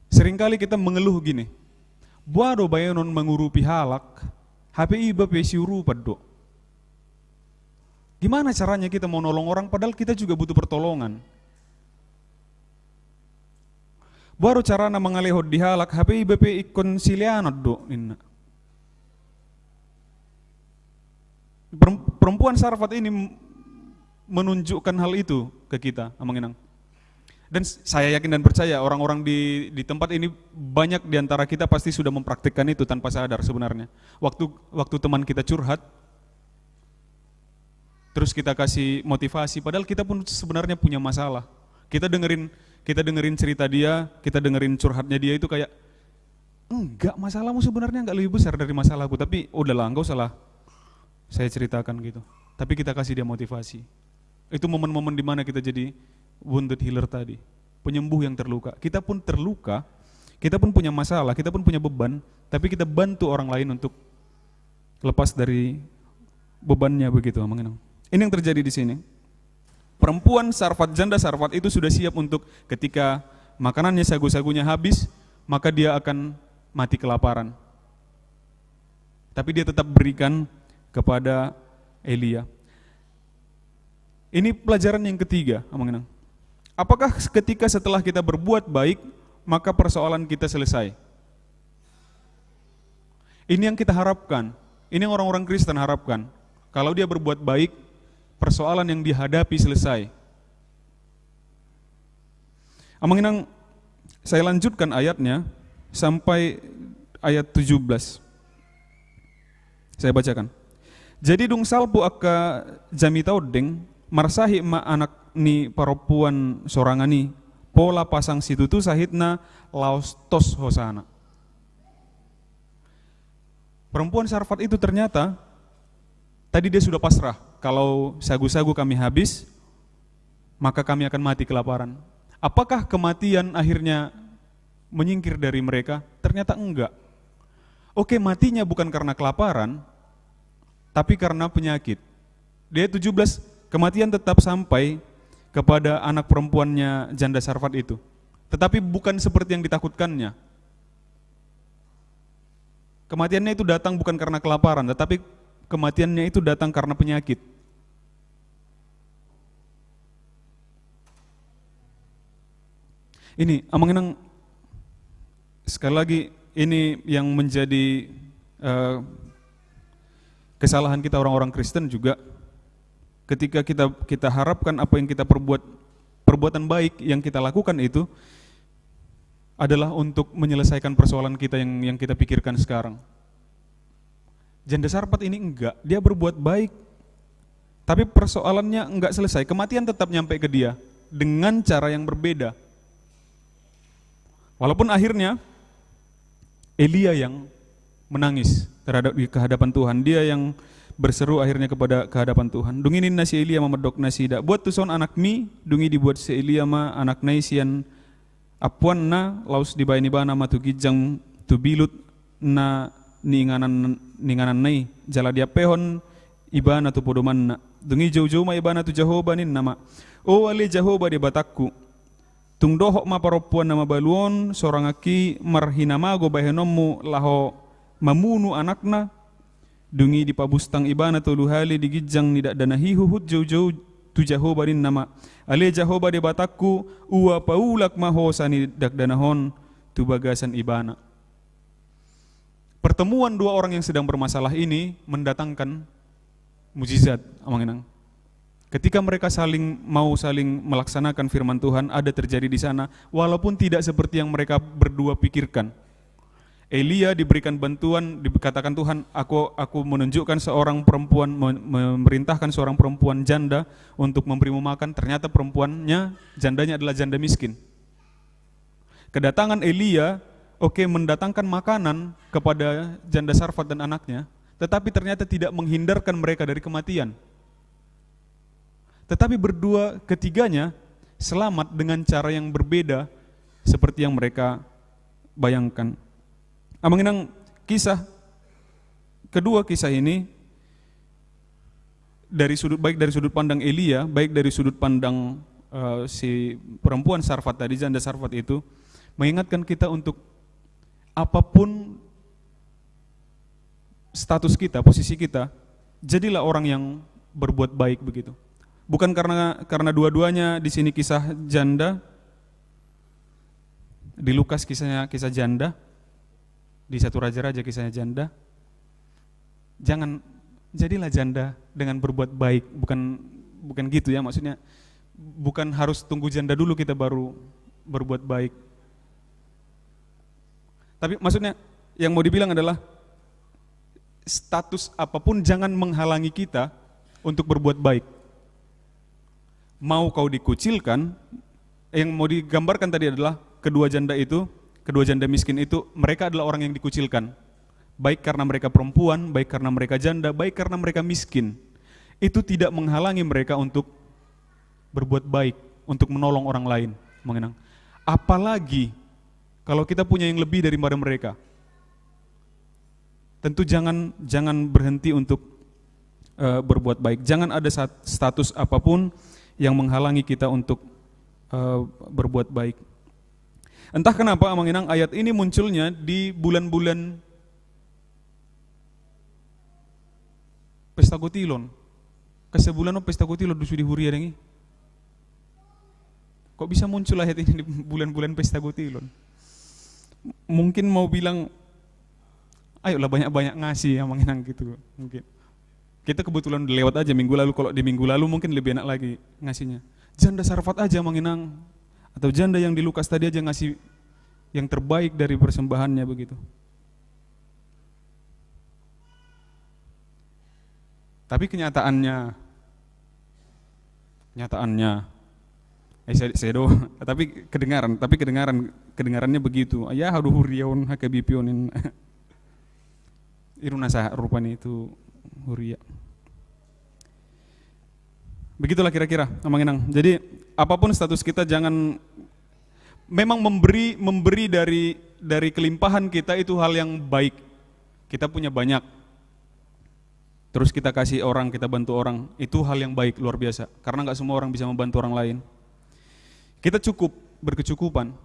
Seringkali kita mengeluh gini, "Boha do baenon mangurupi halak, hape iba pe siurupan do." Gimana caranya kita mau nolong orang padahal kita juga butuh pertolongan? "Boha do carana mangalehon di halak, hape iba pe ingkon sileanan do," ninna. Perem-, perempuan Sarfat ini m-, menunjukkan hal itu ke kita, Amang Inang. Dan s-, saya yakin dan percaya orang-orang di, di tempat ini banyak di antara kita pasti sudah mempraktikkan itu tanpa sadar sebenarnya. Waktu, waktu teman kita curhat, terus kita kasih motivasi, padahal kita pun sebenarnya punya masalah. Kita dengerin, kita dengerin cerita dia, kita dengerin curhatnya dia itu kayak, "Enggak, masalahmu sebenarnya enggak lebih besar dari masalahku, tapi udahlah, enggak usahlah saya ceritakan," gitu. Tapi kita kasih dia motivasi. Itu momen-momen di mana kita jadi wounded healer tadi. Penyembuh yang terluka. Kita pun terluka, kita pun punya masalah, kita pun punya beban, tapi kita bantu orang lain untuk lepas dari bebannya begitu, Amang Inang. Ini yang terjadi di sini. Perempuan Sarfat, janda Sarfat itu sudah siap untuk ketika makanannya, sagu-sagunya habis, maka dia akan mati kelaparan. Tapi dia tetap berikan kepada Elia. Ini pelajaran yang ketiga, Amang Inang. Apakah ketika setelah kita berbuat baik, maka persoalan kita selesai? Ini yang kita harapkan. Ini yang orang-orang Kristen harapkan. Kalau dia berbuat baik, persoalan yang dihadapi selesai. Amang Inang, saya lanjutkan ayatnya sampai ayat tujuh belas. Saya bacakan. Jadi dung salpu angka jamita ondeng, marsahit ma anak ni parompuan sorangan i, pola pasang situtu sahitna, laos tos hosana. Perempuan Sarfat itu ternyata tadi dia sudah pasrah, "Kalau sagu-sagu kami habis, maka kami akan mati kelaparan." Apakah kematian akhirnya menyingkir dari mereka? Ternyata enggak. Oke, matinya bukan karena kelaparan, tapi karena penyakit. Di ayat tujuh belas, kematian tetap sampai kepada anak perempuannya janda Sarfat itu. Tetapi bukan seperti yang ditakutkannya. Kematiannya itu datang bukan karena kelaparan, tetapi kematiannya itu datang karena penyakit. Ini, Amang Inang, sekali lagi, ini yang menjadi, eh, kesalahan kita orang-orang Kristen juga. Ketika kita, kita harapkan apa yang kita perbuat, perbuatan baik yang kita lakukan itu adalah untuk menyelesaikan persoalan kita yang, yang kita pikirkan sekarang. Janda Sarfat ini enggak, dia berbuat baik. Tapi persoalannya enggak selesai, kematian tetap nyampe ke dia dengan cara yang berbeda. Walaupun akhirnya Elia yang menangis terhadap, di kehadapan Tuhan, dia yang berseru akhirnya kepada kehadapan Tuhan. Dung i ninna si Elia mamandok nasida, "Buat tuson anakmi." Dung i dibuat si Elia ma anakna i sian ampuanna, laos dibahen ibana ma tu ginjang tu bilut na niinganan, niingananna i, jala diampehon ibana tu podomanna. Dung i joujou ma ibana tu Jahowa, ninna ma, "O ale Jahowa Debatangku, tung dohot ma parompuan na mabalu on sorangan i marhinamago bahenonmu laho mamunu anakna?" Dung i dipabustang ibana tolu hali di ginjang ni dakdanak i huhut joujou tu Jahowa, ninna ma, "Ale Jahowa Debatangku, ua paulak ma hosa ni dakdanak on tu bagasan ibana." Pertemuan dua orang yang sedang bermasalah ini mendatangkan mujizat, Amang Inang. Ketika mereka saling, mau saling melaksanakan firman Tuhan, ada terjadi di sana, walaupun tidak seperti yang mereka berdua pikirkan. Elia diberikan bantuan, dikatakan Tuhan, "Aku, aku menunjukkan seorang perempuan, me-, memerintahkan seorang perempuan janda untuk memberimu makan." Ternyata perempuannya, jandanya adalah janda miskin. Kedatangan Elia, oke, mendatangkan makanan kepada janda Sarfat dan anaknya, tetapi ternyata tidak menghindarkan mereka dari kematian. Tetapi berdua ketiganya selamat dengan cara yang berbeda seperti yang mereka bayangkan. Amang Inang, kisah kedua, kisah ini dari sudut, baik dari sudut pandang Elia, baik dari sudut pandang, eh, si perempuan Sarfat tadi, janda Sarfat itu, mengingatkan kita untuk apapun status kita, posisi kita, jadilah orang yang berbuat baik begitu. Bukan karena, karena dua-duanya di sini kisah janda, di Lukas kisahnya kisah janda, di Satu Raja-Raja kisahnya janda. Jangan, jadilah janda dengan berbuat baik, bukan, bukan gitu ya, maksudnya bukan harus tunggu janda dulu kita baru berbuat baik. Tapi maksudnya yang mau dibilang adalah status apapun jangan menghalangi kita untuk berbuat baik. Mau kau dikucilkan, yang mau digambarkan tadi adalah kedua janda itu, kedua janda miskin itu, mereka adalah orang yang dikucilkan. Baik karena mereka perempuan, baik karena mereka janda, baik karena mereka miskin. Itu tidak menghalangi mereka untuk berbuat baik, untuk menolong orang lain, Amang Inang. Apalagi kalau kita punya yang lebih daripada mereka. Tentu jangan, jangan berhenti untuk, eh, berbuat baik. Jangan ada sat-, status apapun yang menghalangi kita untuk, eh, berbuat baik. Entah kenapa, Amang Inang, ayat ini munculnya di bulan-bulan pesta gotilon. Kesebulan pesta gotilon di sude huria dengki. Kok bisa muncul ayat ini di bulan-bulan pesta gotilon? Mungkin mau bilang, ayolah banyak-banyak ngasih, Amang Inang, gitu. Mungkin. Kita kebetulan udah lewat aja minggu lalu, kalau di minggu lalu mungkin lebih enak lagi ngasihnya. Janda Sarfat aja, Amang Inang. Atau janda yang di Lukas tadi aja ngasih yang terbaik dari persembahannya begitu. Tapi kenyataannya, kenyataannya, eh, saya, saya do, tapi kedengaran, tapi kedengaran, kedengarannya begitu. Ya, aduh, huria on, H K B P on, i do na sahat rupani tu huria. Begitulah kira-kira, Amang Inang. Jadi, apapun status kita, jangan, memang memberi, memberi dari, dari kelimpahan kita itu hal yang baik. Kita punya banyak. Terus kita kasih orang, kita bantu orang, itu hal yang baik, luar biasa. Karena nggak semua orang bisa membantu orang lain. Kita cukup, berkecukupan.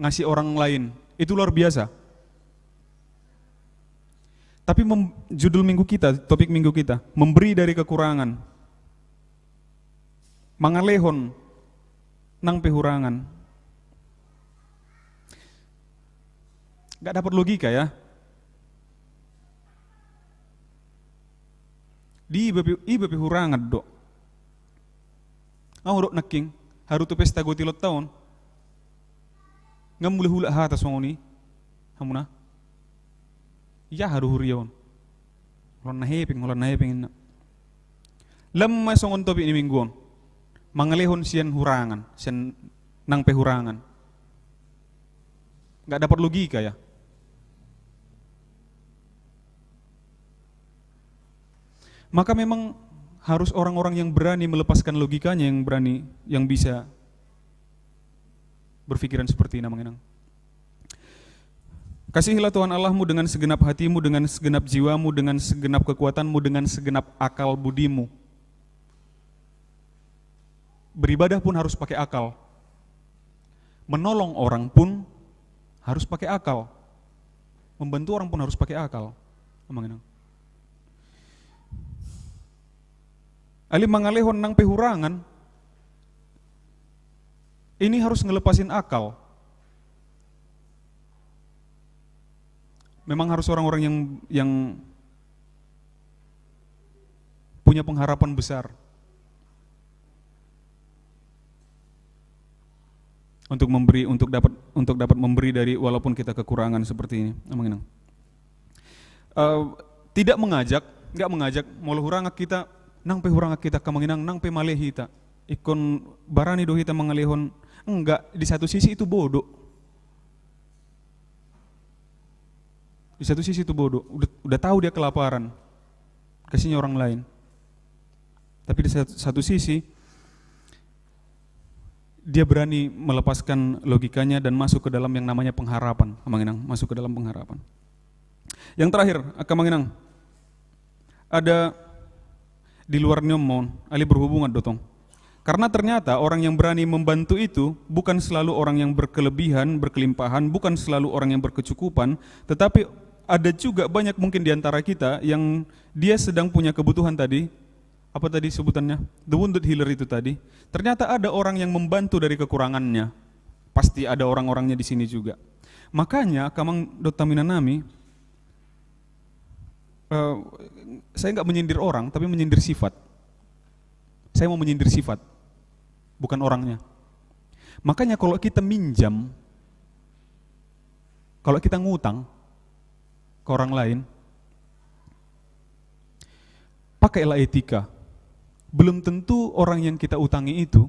Ngasih orang lain, itu luar biasa. Tapi mem-, judul minggu kita, topik minggu kita, memberi dari kekurangan. Mangalehon nang pe hurangan. Nggak dapat logika, ya. Di iba pe, iba pe hurangan do. Au do nangkin, haru tu pesta gotilonta on. Nga mulak-ulak hata songon i, hamuna. Ia haru huria on. Holan na hepeng, holan na hepeng inna. Lam ma songon topik ni minggu on. Mangalehon sian hurangan, sian nang pe hurangan. Nggak dapat logika, ya. Maka memang harus orang-orang yang berani melepaskan logikanya, yang berani, yang bisa berpikiran seperti ini, Amang Inang. Kasihilah Tuhan Allahmu dengan segenap hatimu, dengan segenap jiwamu, dengan segenap kekuatanmu, dengan segenap akal budimu. Beribadah pun harus pakai akal. Menolong orang pun harus pakai akal. Membantu orang pun harus pakai akal. Amang Inang. Alai mangalehon nang pe hurangan, ini harus ngelepasin akal. Memang harus orang-orang yang, yang punya pengharapan besar untuk memberi, untuk dapat, untuk dapat memberi dari walaupun kita kekurangan seperti ini, Amang Inang. Eh, tidak mengajak, nggak mengajak, molo hurangan hita, nang pe hurangan hita, Amang Inang, nang pe male hita. Ingkon barani do hita mangalehon, enggak, di satu sisi itu bodoh. Di satu sisi itu bodoh, udah, udah tahu dia kelaparan, kasihnya orang lain. Tapi di satu, satu sisi, dia berani melepaskan logikanya dan masuk ke dalam yang namanya pengharapan, Amang Inang, masuk ke dalam pengharapan. Yang terakhir, Amang Inang, ada di luar ni on, alai berhubungan do tong. Karena ternyata orang yang berani membantu itu bukan selalu orang yang berkelebihan, berkelimpahan, bukan selalu orang yang berkecukupan, tetapi ada juga banyak mungkin di antara kita yang dia sedang punya kebutuhan tadi, apa tadi sebutannya? The wounded healer itu tadi. Ternyata ada orang yang membantu dari kekurangannya. Pasti ada orang-orangnya di sini juga. Makanya, Amang dohot Amang Inang nami, eh, saya nggak menyindir orang, tapi menyindir sifat. Saya mau menyindir sifat, bukan orangnya. Makanya kalau kita minjam, kalau kita ngutang ke orang lain, pakailah etika. Belum tentu orang yang kita utangi itu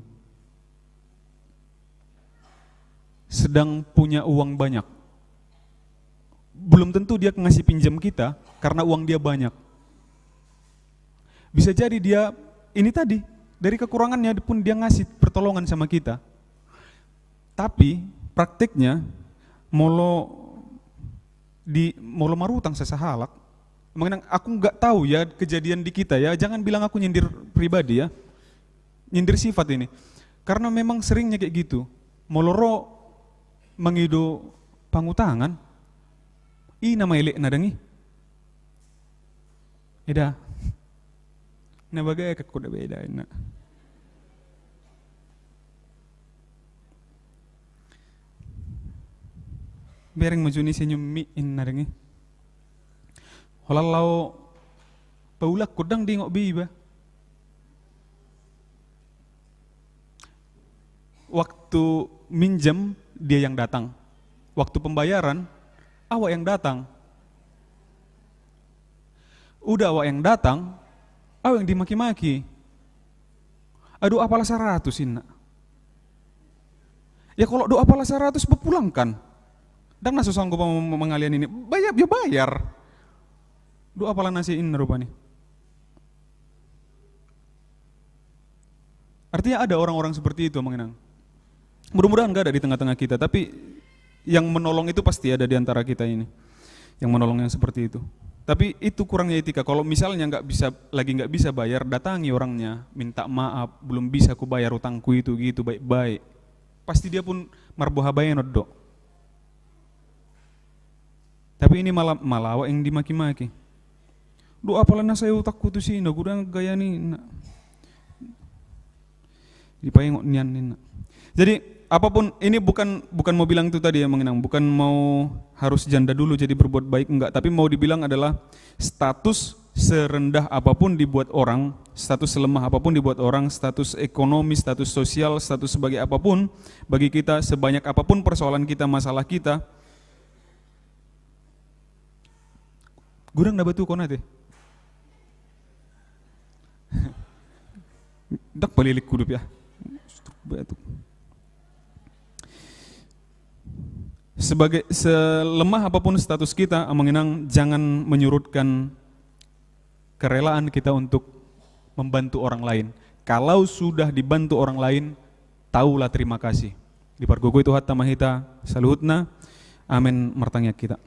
sedang punya uang banyak. Belum tentu dia ngasih pinjam kita karena uang dia banyak. Bisa jadi dia ini tadi, dari kekurangannya pun dia ngasih pertolongan sama kita. Tapi prakteknya, molo di, molo marutang sasahalak, Amang Inang, aku nggak tahu ya kejadian di kita ya, jangan bilang aku nyindir pribadi ya. Nyindir sifat ini. Karena memang seringnya kayak gitu. Molo ro mangido pangutangan, i nama elekna dang i. Eda. Na bagak angka kuda beda na. Bereng ma juni senyum mi inna dang i. Holan laho paulak kudang dingok be iba. Waktu minjam, dia yang datang. Waktu pembayaran, awak yang datang. Udah awak yang datang, au yang dimaki-maki. Ado apala saratus inna. Ya kalau do apala saratus, pulangkan. Dang na so sanggup mangalian ini. Bayar, ya bayar. Do apala nasi inna rupani. Artinya ada orang-orang seperti itu, Amang Inang. Mudah-mudahan nggak ada di tengah-tengah kita, tapi yang menolong itu pasti ada di antara kita ini. Yang menolong yang seperti itu. Tapi itu kurangnya etika. Kalau misalnya nggak bisa, lagi nggak bisa bayar, datangi orangnya, minta maaf, belum bisa ku bayar utangku itu, gitu, baik-baik. Pasti dia pun marboha baenon do. Tapi ini malah, malah awak yang dimaki-maki. Do apala na sai utangku tusi, na godang gaya ni, na. Dipaingot nian ninna. Jadi, apapun, ini bukan, bukan mau bilang itu tadi ya, Amang Inang, bukan mau harus janda dulu jadi berbuat baik, enggak. Tapi mau dibilang adalah status serendah apapun dibuat orang, status selemah apapun dibuat orang, status ekonomi, status sosial, status sebagai apapun, bagi kita, sebanyak apapun persoalan kita, masalah kita, godang na batuhon ate. Dak palilik kudup ya. Sebagai, selemah apapun status kita, Amang Inang, jangan menyurutkan kerelaan kita untuk membantu orang lain. Kalau sudah dibantu orang lain, tahulah terima kasih. Dipargogoi Tuhanta ma hita saluhutna. Amen. Martangiang hita.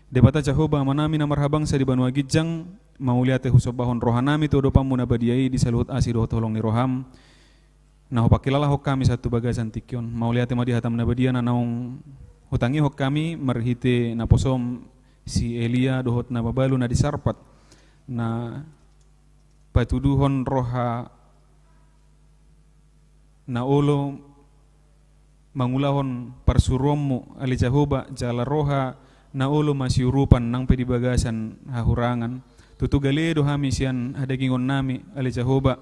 Debata Jahowa, Amanami na marhabangsa di banua ginjang, mauliate husombahon rohanami tu adopanmu na badia i di saluhut asi dohot holong ni roham. Na hupakilalahon hami sahat tu bagasan tingki on. Mauliate ma di hatam na badia na naung hutangihon hami marhite naposom si Elia dohot na mabalu na di Sarpat, na patuduhon roha na olo mangulahon parsuruonmu, ale Jahowa, jala roha na olo masiurupan nang pe di bagasan hahurangan. Tutu gale do hami sian hadagingonnami, ale Jahowa.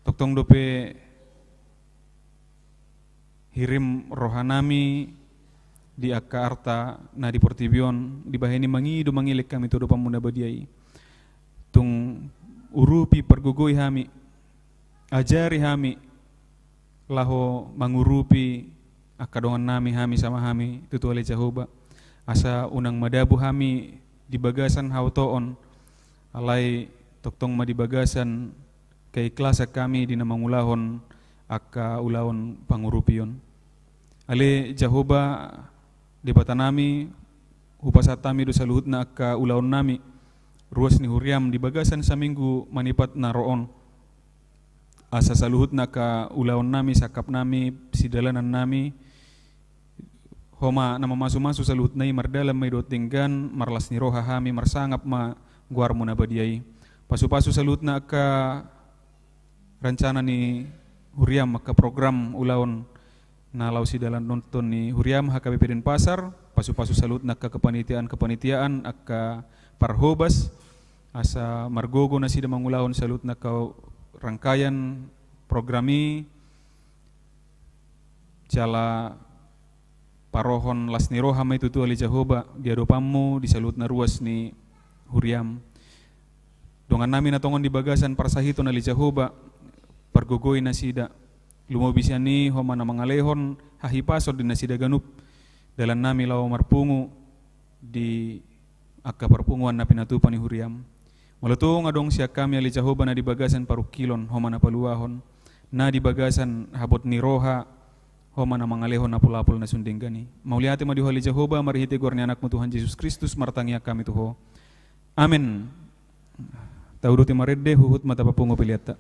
Tongtong dope hirim rohanami di angka arta na di portibi on, dibahen i mangido mangelek hami tu adopanmu na badia i. Tung urupi, pargogoi hami, ajari hami laho mangurupi angka dongannami, hami sama hami, tutu ale Jahowa, asa unang madabu hami di bagasan haotoon, alai tongtong ma di bagasan keikhlasan hami di na mangulahon angka ulaon pangurupion. Ale Jahowa Debatanami, hupasahat hami do saluhutna angka ulaonnami, ruas ni huriam di bagasan saminggu manipat na ro on. Asa saluhutna angka ulaonnami, sangkapnami, sidalanannami, Ho ma na mamasumasu saluhutna i, mardalan ma i dohot denggan, marlas ni roha hami, marsangap ma goarmu na badia i. Pasupasu saluhutna angka rancana ni huriam, angka program ulaon na laho sidalanonhon ni huriam H K B P Denpasar, pasupasu saluhutna angka kepanitiaan-kepanitiaan, angka parhobas, asa margogo nasida mangulahon saluhutna angka rangkaian program i, jala parohon las ni roha ma i tutu ale Jahowa di adopanmu di saluhutna ruas ni huriam. Dongannami na tongon di bagasan parsahiton ale Jahowa, pargogoi nasida. Lumobi sian i Ho ma na mangalehon hahipason di nasida ganup, dalannami laho marpungu di angka parpunguan na pinatupa ni huriam. Molo tung adong sian hami ale Jahowa na di bagasan parungkilon, Ho ma na paluahon, na di bagasan habot ni roha, Ho ma na mangalehon apul-apul na sun denggan i. Mauliate ma di Ho ale Jahowa, marhite goar ni Anakmu Tuhan Jesus Kristus, martangiang hami tu Ho. Amen. Tauduti marende, huhut ma tapapungu peleanta.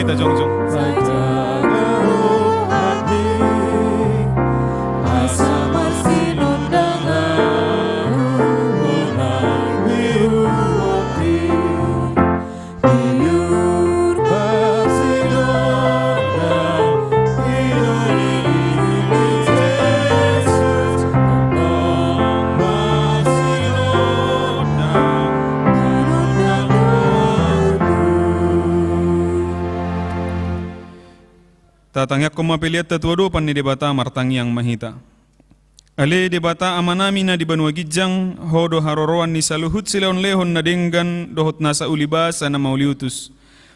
Hita jongjong. Tatangiangkon ma peleanta tu adopan ni Debata. Martangiang ma hita. Ale Debata Amanami na di banua ginjang, Ho do haroroan ni saluhut silehonlehon na denggan dohot nasa uli basa na mauliutus.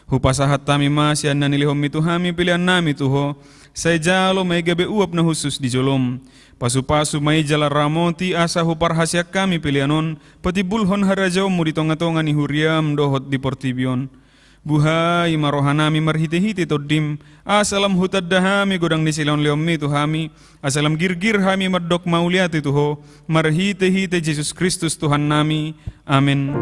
Hupasahat hami ma sian na nilehonMi tu hami peleannami tu Ho, sai jalo ma i gabe uap na hushus di joloM. Pasupasu ma i jala ramoti asa huparhaseang hami pelean on patimbulhon harajaonMu di tongatonga ni huriaM dohot di portibi on. Buhai ma rohanami marhitehite TondiM, asa lam hutanda hami godang ni silehonlehonMi tu hami, asa lam girgir hami mandok mauliate tu Ho, marhitehite Jesus Kristus Tuhannami. Amen.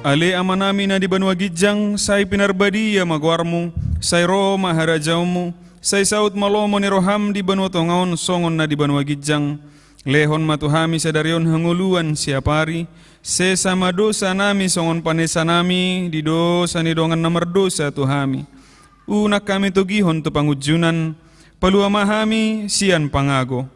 Ale Amanami na di banua ginjang, sai pinarbadia ma goarMu, sai ro ma harajaonMu, sai saut ma lomo ni rohaM di banua tonga on songon na di banua ginjang. Lehon ma tu hami sadari on hangoluan siapari, sesa ma dosanami songon panesanami di dosa ni dongan na mardosa tu hami. Unang hami togihon tu pangunjunan, palua ma hami sian pangago.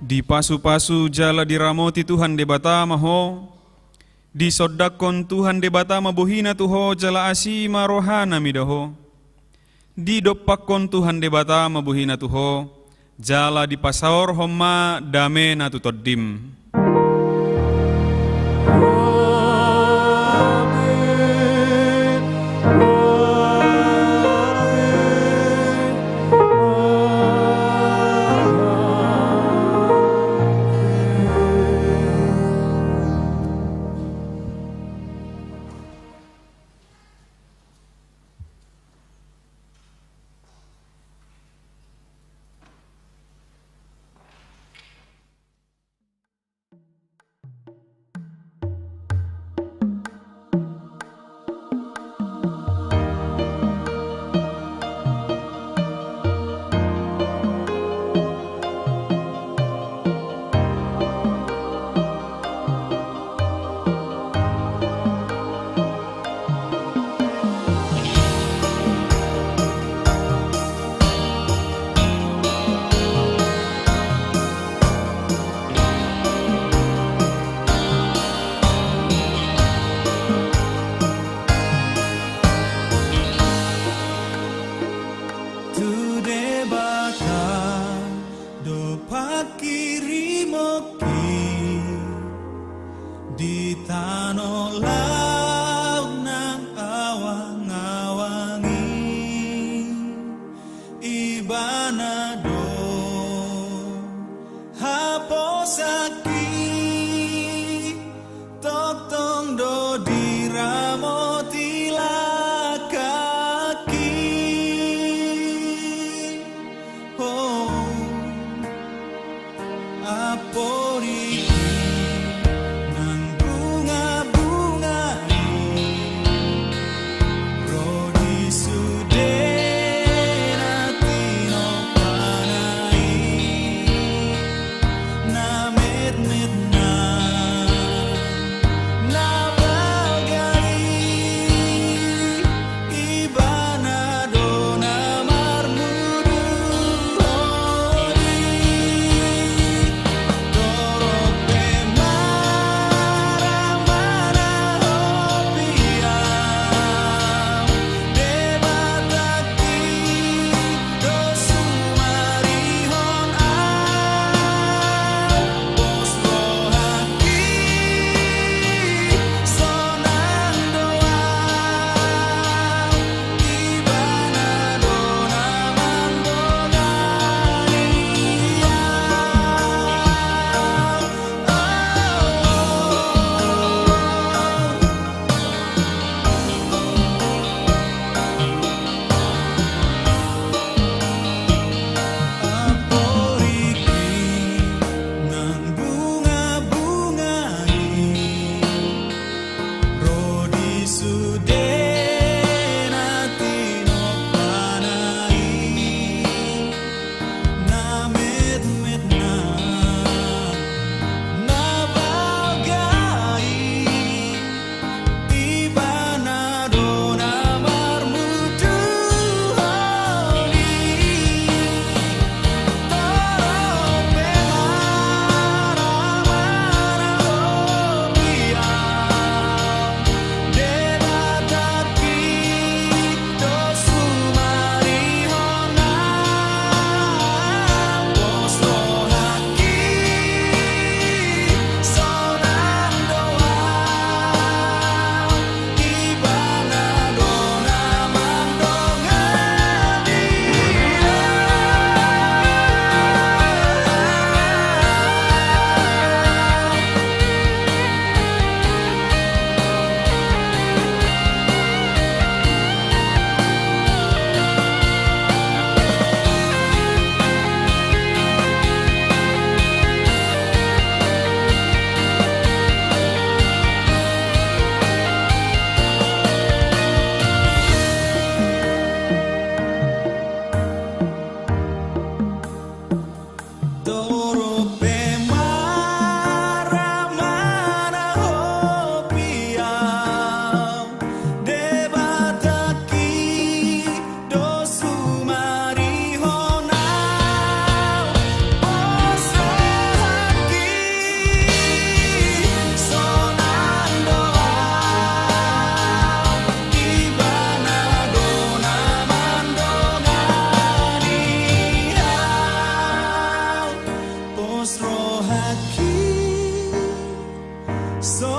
Dipasupasu jala diramoti Tuhan Debata ma ho. Disondangkon Tuhan Debata ma bohiNa tu ho jala asi ma rohaNa mida ho. Didompakkon Tuhan Debata ma bohiNa tu ho, jala dipasaorhon ma dameNa tu tondim. Tu Debata do pangkirimon i di tano laut nang awangawang i. Ibana do haposan i, tongtong do diramoti langkang i. Oh, amporik i nang bungabunga i, So